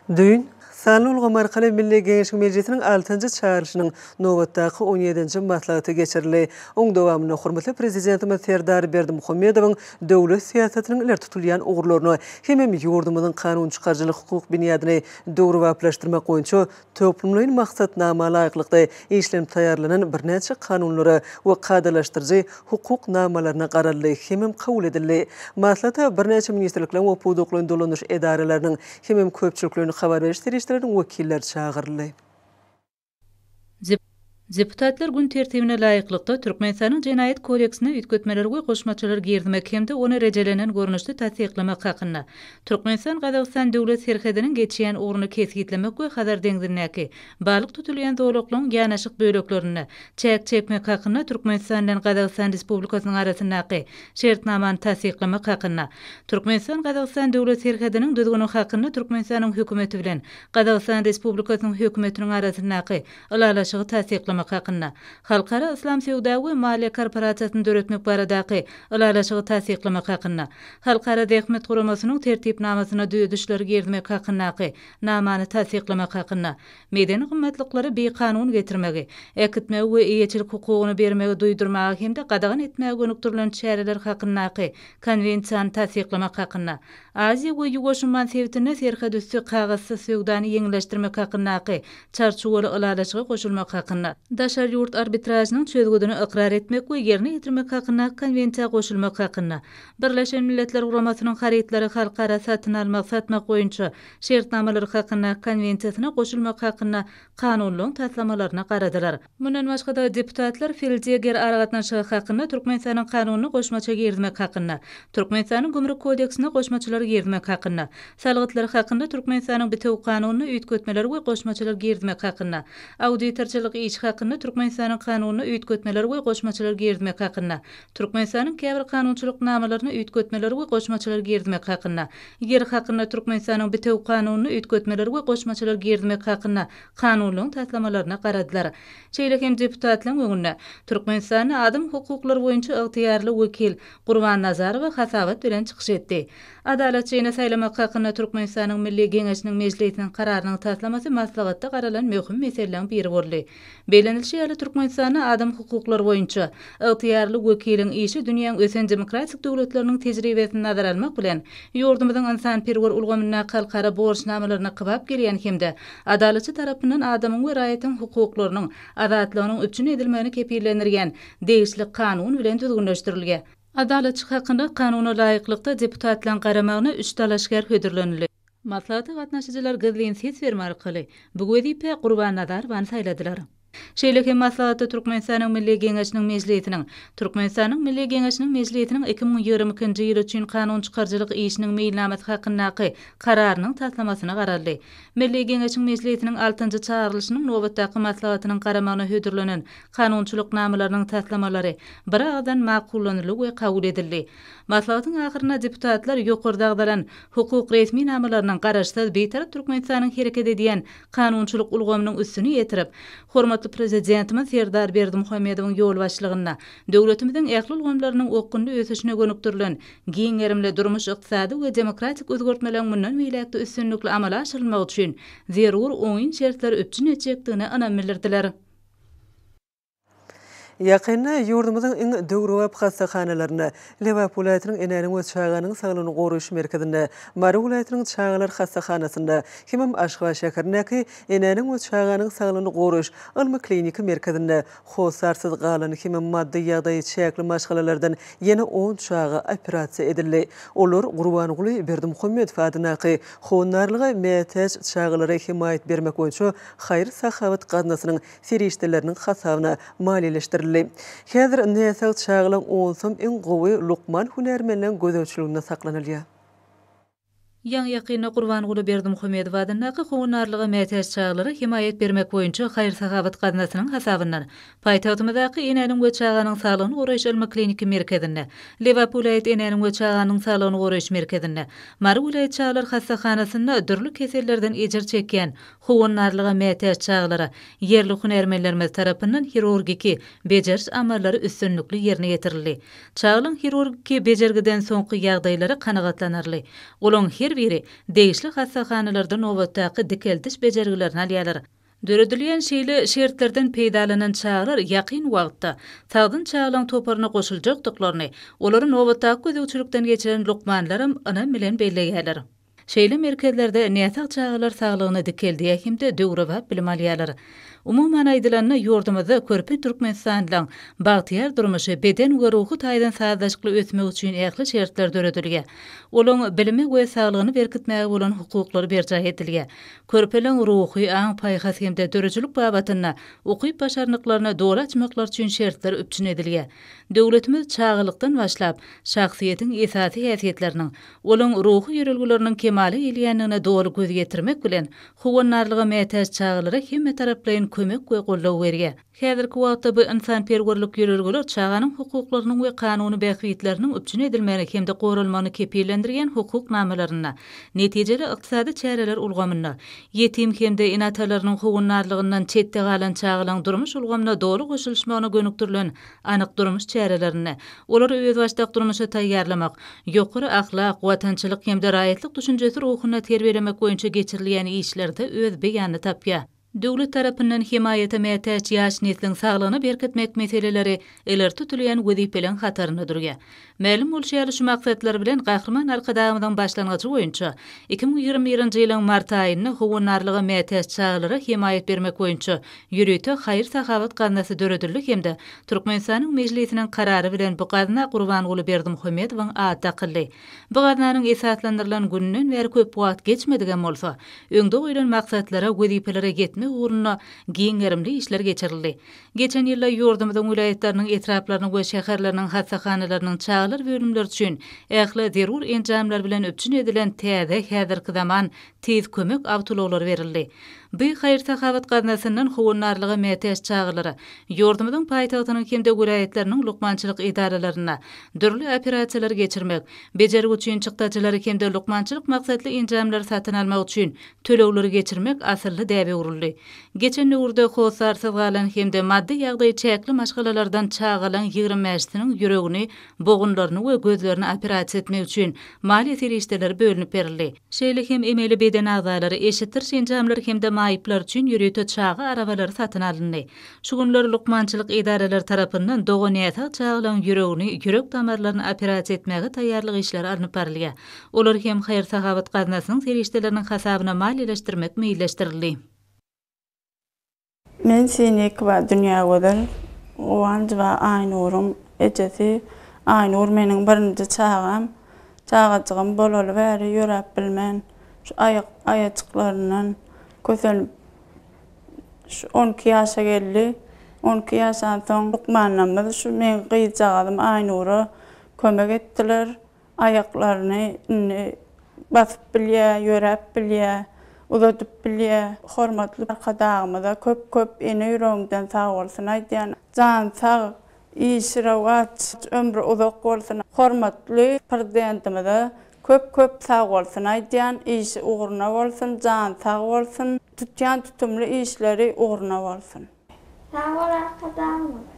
Düýn, sanly ulgam arkaly Milli Geňeşiň Mejlisiniň altynjy çagyryşynyň nobatdaky on ýedinji maslahaty geçirildi. Oň dowamynda hormatly Prezidentimiz Serdar Berdimuhamedowyň döwlet syýasatynyň ileri tutulýan ugurlaryna hemem ýurdumyzyň kanunçykaryjylyk hukuk binýadyny döwrebaplaşdyrmak boýunça Toplumlaýyn maksatnama laýyklykda işlenip taýýarlanan birnäçe kanunlara we kadalaşdyryjy hukuk namalaryna garaldy hemem kabul edildi. Maslahata birnäçe ministrlikleriň we pudaklaýyn dolanyş edaralarynyň hemem köpçülikleýin habar beriş serişdeleriniň wekilleri çagyryldy.
Deputatlar gün tertibine laýyklykda, Türkmenistanyň Jenaýat kodeksine üýtgetmeler we goşmaçalar girizmek hem-de ony rejelenen görnüşde tassyklamak hakynda, Türkmenistan-Gazagystan döwlet serhediniň geçýän ugruny kesgitlemek we Hazar deňzindäki balyk tutulýan zolaklaryň ýanaşyk böleklerinde çäk çekmek hakynda Türkmenistan bilen Gazagystan Respublikasynyň arasyndaky Şertnamany tassyklamak hakynda, Türkmenistan-Gazagystan döwlet serhediniň düzgüni hakynda Türkmenistanyň Hökümeti bilen Gazagystan Respublikasynyň Hökümetiniň arasyndaky Ylalaşygy tassyklamak hakynda, Halkara Yslam söwda we maliýe korporasiýasyny döretmek baradaky Ylalaşygy tassyklamak hakynda, Halkara Zähmet Guramasynyň Tertipnamasyna düzedişleri girizmek hakyndaky Namany tassyklamak hakynda, Medeni gymmatlyklary bikanun getirmegi, äkitmegi we eýeçilik hukugyny bermegi duýdurmaga hem-de gadagan etmäge gönükdirilen çäreler hakyndaky Konwensiýany tassyklamak hakynda, Aziýa we Ýuwaş umman sebitinde serhetüsti kagyzsyz söwdany ýeňilleşdirmek hakyndaky Çarçuwaly ylalaşyga goşulmak hakynda, Daşary ýurt arbitražynyň çözgüdini ykrar etmek we ýerine ýetirmek hakyndaky Konwensiýa goşulmak hakynda, Birleşen Milletler Guramasynyň harytlary halkara satyn almak, satmak boýunça şertnamalary hakyndaky Konwensiýasyna goşulmak hakynda Kanunlaryň taslamalaryna garadylar. Mundan başga-da, deputatlar Feldýeger aragatnaşygy hakynda Türkmenistanyň Kanunyna goşmaça girizmek hakynda, Türkmenistanyň Gümrük kodeksine goşmaçalar girizmek hakynda, Salgytlar hakynda Türkmenistanyň Bitewi Kanunyna üýtgetmeler we goşmaçalar girizmek hakynda, Auditorçylyk işi hakynda Türkmenistanyň Kanunyna üýtgetmeler we goşmaçalar girizmek hakynda, Türkmenistanyň käbir kanunçylyk namalaryna üýtgetmeler we goşmaçalar girizmek hakynda, Ýer hakynda Türkmenistanyň Bitewi Kanunyna üýtgetmeler we goşmaçalar girizmek hakynda Kanunlaryň taslamalaryna garadylar. Şeýle hem deputatlaryň öňünde Türkmenistanda adam hukuklary boýunça ygtyýarly wekil Gurban Nazarowa hasabat bilen çykyş etdi. Adalatçyny saýlamak hakynda Türkmenistanyň Milli Geňeşiniň Mejlisiniň Kararynyň taslamasy maslahatda garalan möhüm meseleleriň biri boldy. Bellenilişi ýaly, Türkmenistanda adam hukuklary boýunça ygtyýarly wekiliň işi dünýäň ösen demokratik döwletleriniň tejribesini nazara almak bilen, ýurdumyzyň ynsanperwer ulgamyndaky halkara borçnamalaryna kybap gelýän hem-de adalatçy tarapyndan adamyň we raýatyň hukuklarynyň, azatlygynyň üpjün edilmegini kepillendirýän degişli kanun bilen düzgünleşdirilýär. Adalatçy hakynda Kanuna laýyklykda deputatlaryň garamagyna üç dalaşgär hödürlenildi. Maslahata gatnaşyjylar gizlin ses berme arkaly bu wezipä Gurbannazarowany saýladylar. Şeýle hem maslahatda Türkmenistanyň Milli Geňeşiniň Mejlisiniň Türkmenistanyň Milli Geňeşiniň Mejlisiniň 2022-nji ýyl üçin kanun çykaryjylyk işiniň meýilnamasy hakyndaky Kararynyň taslamasyna garaldy. Milli Geňeşiň Mejlisiniň altynjy çagyrylyşynyň nobatdaky maslahatynyň garamagyna hödürlenen kanunçylyk namalarynyň taslamalary biragyzdan makullanyldy we kabul edildi. Maslahatyň ahyrynda deputatlar ýokarda agzalan hukuk resminamalarynyň Garaşsyz, Bitarap Türkmenistanyň hereket edýän kanunçylyk ulgamynyň üstüni ýetirip, hormatly Prezidentimiz Serdar Berdimuhamedowyň ýolbaşçylygynda döwletimiziň ähli ulgamlarynyň okgunly ösüşine gönükdirilen giň gerimli durmuş-ykdysady we demokratik özgertmeleriň mundan beýläk-de üstünlikli amala aşyrylmagy üçin zerur oňyn şertleri üpjün etjekdigine ynam bildirdiler.
Ýakynda ýurdumyzyň iň döwrebap hassahanalarynda, Lebap welaýatynyň Enäniň we çaganyň saglygyny goraýyş merkezinde, Mary welaýatynyň çagalar hassahanasynda hemem Aşgabat şäherindäki Enäniň we çaganyň saglygyny goraýyş ylmy-kliniki merkezinde hossarsyz galan hemem maddy ýagdaýy çäkli maşgalalardan ýene on çaga operasiýa edildi. Olar Gurbanguly Berdimuhamedow adyndaky Howandarlyga mätäç çagalara hemaýat bermek boýunça haýyr-sahawat gaznasynyň serişdeleriniň hasabyna maliýeleşdirildi. Häzir näsag çagalaň onsam iň gowy lukman hünärmenleň gözegçiliginde saklanylýar.
Ýaňy-ýakynda Gurbanguly Berdimuhamedow adyndaky Howandarlyga mätäç çagalara hemaýat bermek boýunça haýyr-sahawat gaznasynyň hasabyndan paýtagtymyzdaky Enäniň we çaganyň saglygyny goraýyş ylmy-kliniki merkezinde, Lebap welaýat Enäniň we çaganyň saglygyny goraýyş merkezinde, Mary welaýat çagalar hassahanasynda dürli kesellerden ejir çekýän Howandarlyga mätäç çagalara ýerli hünärmenlerimiz tarapyndan hirurgiki bejeriş amallary üstünlikli ýerine ýetirildi. Çagalaň hirurgiki bejergiden soňky ýagdaýlary kanagatlanarly. Olaň her biri degişli hassahanalarda nobatdaky dikeldiş bejergilerini alýarlar. Döredilýän şeýle şertlerden peýdalanan çagalar ýakyn wagtda sagdyn çagalaň toparyna goşuljakdyklaryny, olary nobatdaky gözegçilikden geçiren lukmanlaram ynam bilen belleýärler. Şeýle merkezlerde näsag çagalar saglygyny dikeldýär hem-de döwrebap bilim alýarlar. Umuman aýdylanda, ýurdumyzda körpe türkmenistanlylaryň bagtyýar durmuşy, beden we ruhy taýdan sazlaşykly ösmegi üçin ähli şertler döredilýär. Olaryň bilime we saglygyny berkitmäge bolan hukuklary berjaý edilýär. Körpeleriň ruhy, aň-paýhas hem-de döredijilik babatynda ukyp-başarnyklaryny doly açmaklary üçin şertler üpjün edilýär. Döwletimiz çagalykdan başlap, şahsyýetiň esasy häsiýetleriniň, Olaň ruhy ýörelgeleriniň kemala gelýändigine doly göz ýetirmek bilen, howandarlyga mätäç çagalara hemmetaraplaýyn kömek we goldaw berýär. Häzirki wagtda bu ynsanperwerlik ýörelgeler çaganyň hukuklarynyň we kanuny bähbitleriniň üpjün edilmegini hem-de goralmagyny kepillendirýän hukuk namalarynda, netijeli ykdysady çäreler ulgamynda, ýetim hem-de ene-atalarynyň howandarlygyndan çetde galan çagalaň durmuş ulgamyna doly goşulyşmagyna gönükdirilen anyk durmuş çärelerinde, olary özbaşdak durmuşa taýýarlamak, ýokary ahlak, watançylyk hem-de raýatlyk düşünjesi ruhunda terbiýelemek boýunça geçirilýän işlerde öz beýanyny tapýar. Döwlet tarapyndan hemaýata mätäç ýaş nesliň saglygyny berkitmek meseleleri ileri tutulýan wezipeleriň hatarynda durýar. Mälim bolşy ýaly, şu maksatlar bilen Gahryman Arkadagymyzyň başlangyjy boýunça 2021-nji ýylyň mart aýynda howandarlyga mätäç çagalara hemaýat bermek boýunça ýörite haýyr-sahawat gaznasy döredildi hem-de Türkmenistanyň Mejlisiniň Karary bilen bu gazna Gurbanguly Berdimuhamedowyň ady dakyldy. Bu gaznanyň esaslandyrylan gününden bäri köp wagt geçmedigem bolsa, öňde goýlan maksatlara, wezipelere ýetmek ugrunda giň gerimli işler geçirildi. Geçen ýylda ýurdumyzyň welaýatlarynyň etraplarynyň we şäherleriniň hassahanalarynyň çagalar bölümleri üçin ähli zerur enjamlar bilen üpjün edilen täze, häzirki zaman Tiz kömek awtoulaglary berildi. Bu haýyr-sahawat gaznasyndan howandarlyga mätäç çagalara ýurdumyzyň paýtagtynyň hem-de welaýatlarynyň lukmançylyk edaralarynda dürli operasiýalary geçirmek, bejergi üçin çykdajylary hem-de lukmançylyk maksatly enjamlary satyn almak üçin tölegleri geçirmek asylly däbe öwrüldi. Geçen döwürde hossarsyz galan hem-de maddy ýagdaýy çäkli maşgalalardan çagalaň ýigrimi bäşisiniň ýüregini, bogunlaryny we gözlerini operasiýa etmek üçin maliýe serişdeleri bölünip berildi. Şeýle hem emeli beden agzalary, eşitdiriş enjamlary hem-de maýyplar üçin ýörite çaga arabalary satyn alyndy. Şu günler lukmançylyk edaralary tarapyndan doga näsag çagalaryň ýüregini, ýürek damarlaryny operasiýa etmäge taýýarlyk işleri alnyp barylýar. Olary hem haýyr-sahawat gaznasynyň serişdeleriniň hasabyna maliýeleşdirmek meýilleşdirildi.
Men Sinikowa Dünýägözel Guwanjowa Aýnuryň ejesi. Aýnur meniň birinji çagam. Çagajygym bolaly bäri ýöräp bilmän, şu aýak aýajyklaryndan kösenip. Şu 12 ýaşa geldi. 12 ýaşansoň lukmanlarymyz şu meň gyzjagazym Aýnura kömek etdiler. Aýaklaryny indi basyp bilýär, ýöräp bilýär, uzadyp bilýär. Hormatly Arkadagymyza köp-köp ene ýüregimden sagbolsun aýdýan. Jany sag, işi rowaç, ömri uzak bolsun. Hormatly Prezidentimize köp-köp sagbolsun aýdýan, işi ugruna bolsun, jany sag bolsun, tutýan tutumly işleri ugruna bolsun.
Sag bol Arkadagymyz.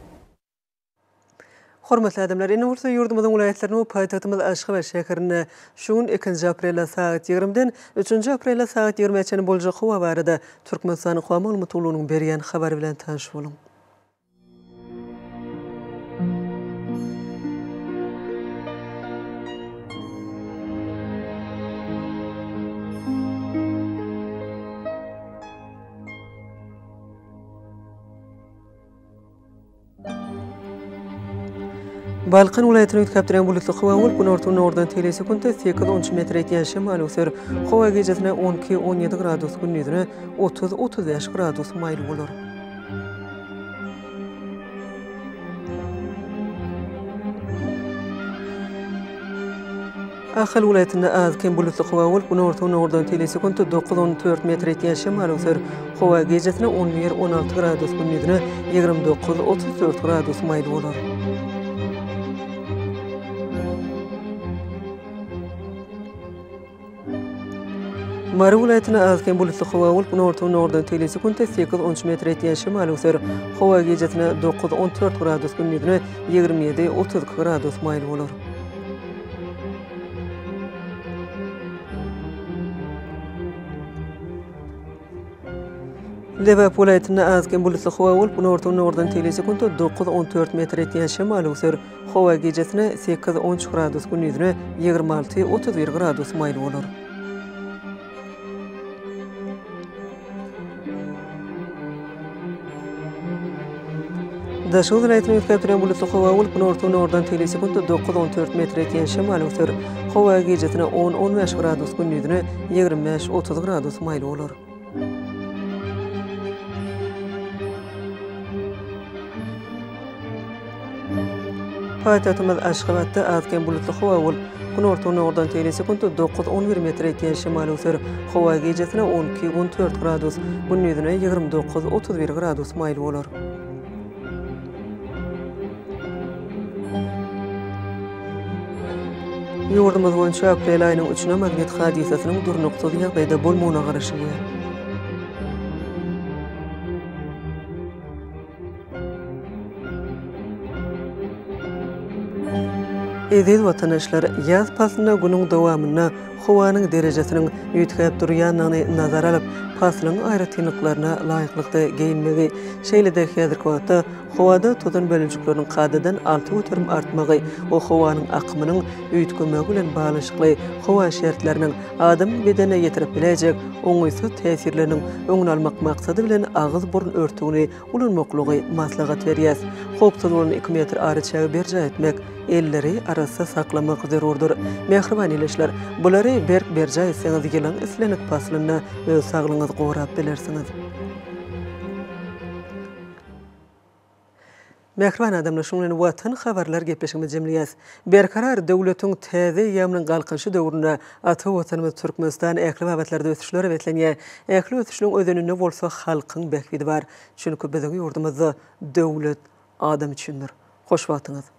Hormatly adamlar, indi bolsa ýurdumyzyň welaýatlarynda we paýtagtymyz Aşgabat şäherinde şu gün ikinji aprelde sagat ýigrimiden üçünji aprelde sagat ýigrimä çenli boljak howa barada Türkmenistanyň Howa maglumat gullugynyň berýän habary bilen tanyş boluň. Balkan welaýatyny üýtgäp durýan bulutly howa bolup, günorta-günordan tegelek sekuntda sekiz-on üç metr ýetýän şemal öwser. Howa gijesine 12, 17 gradus, gündizine 30, 35 gradus maýyl bolar. Ahal welaýatynda az-kem bulutly howa bolup, günorta-günordan tegelek sekuntda dokuz-on dört metr ýetýän şemal öwser. Howa gijesine 11, 16 gradus, gündizine 29, 34 gradus maýyl bolar. Mary welaýatynda az-kem bulutly howa bolup, günorta-günordan tegelek sekuntda sekiz-on üç metr ýetýän şemal öwser. Howa gijesine dokuz-on dört gradus, gündizine 27, 32 gradus maýyl bolar. Lebap welaýatynda az-kem bulutly howa bolup, günorta-günordan tegelek sekuntda dokuz-on dört metr ýetýän şemal öwser. Howa gijesine sekiz-on üç gradus, gündizine 26, 31 gradus maýyl bolar. Daşoguz welaýatynyň üýtgäp durýan bulutly howa bolup, günorta-günordan tegelek sekuntda dokuz-on dört metr ýetýän şemal öwser. Howa gijesine on-on bäş gradus, gündizine 25, 30 gradus maýyl bolar. Paýtagtymyz Aşgabatda az-kem bulutly howa bolup, günorta-günordan tegelek sekuntda dokuz-on bir metr ýetýän şemal öwser. Howa gijesine 12, 14 gradus, gündizine 29, 31 gradus maýyl bolar. Ýurdumyz boýunça aprel aýynyň üçüne magnit hadysasynyň durnuksyz ýagdaýda bolmagyna garaşylýar. Eziz watandaşlar, ýaz paslynda günüň dowamynda howanyň derejesiniň üýtgäp durýandygyny nazara alyp, paslyň aýratynlyklaryna laýyklykda geýinmegi, şeýle-de häzirki wagtda howada tozan bölejikleriniň kadadan 6% artmagy we howanyň akymynyň üýtgemegi bilen baglanyşykly howa şertleriniň adamyň bedenine ýetirip biläýjek oňaýsyz täsirleriniň öňüni almak maksady bilen agyz-burun örtügini ulanmaklygy maslahat berýäs. Howpsuz bolan iki metr araçägi berjaý etmek, elleri arassa saklamak zerurdyr. Mähriban ildeşler, bulary berk berjaý etseňiz ýylyň islendik paslynda öz saglygyňyzy gorap bilersiňiz. Mähriban adamlar, şunuň bilen Watan habarlar gepleşigimizi jemleýäs. Berkarar döwletiň täze eýýamynyň Galkynyşy döwründe ata Watanymyz Türkmenistan ähli babatlarda ösüşlere beslenýär. Ähli ösüşligiň özeninde bolsa halkyň bähbidi bar. Çünki biziň ýurdumyzda döwlet adam üçindir. Hoş wagtyňyz!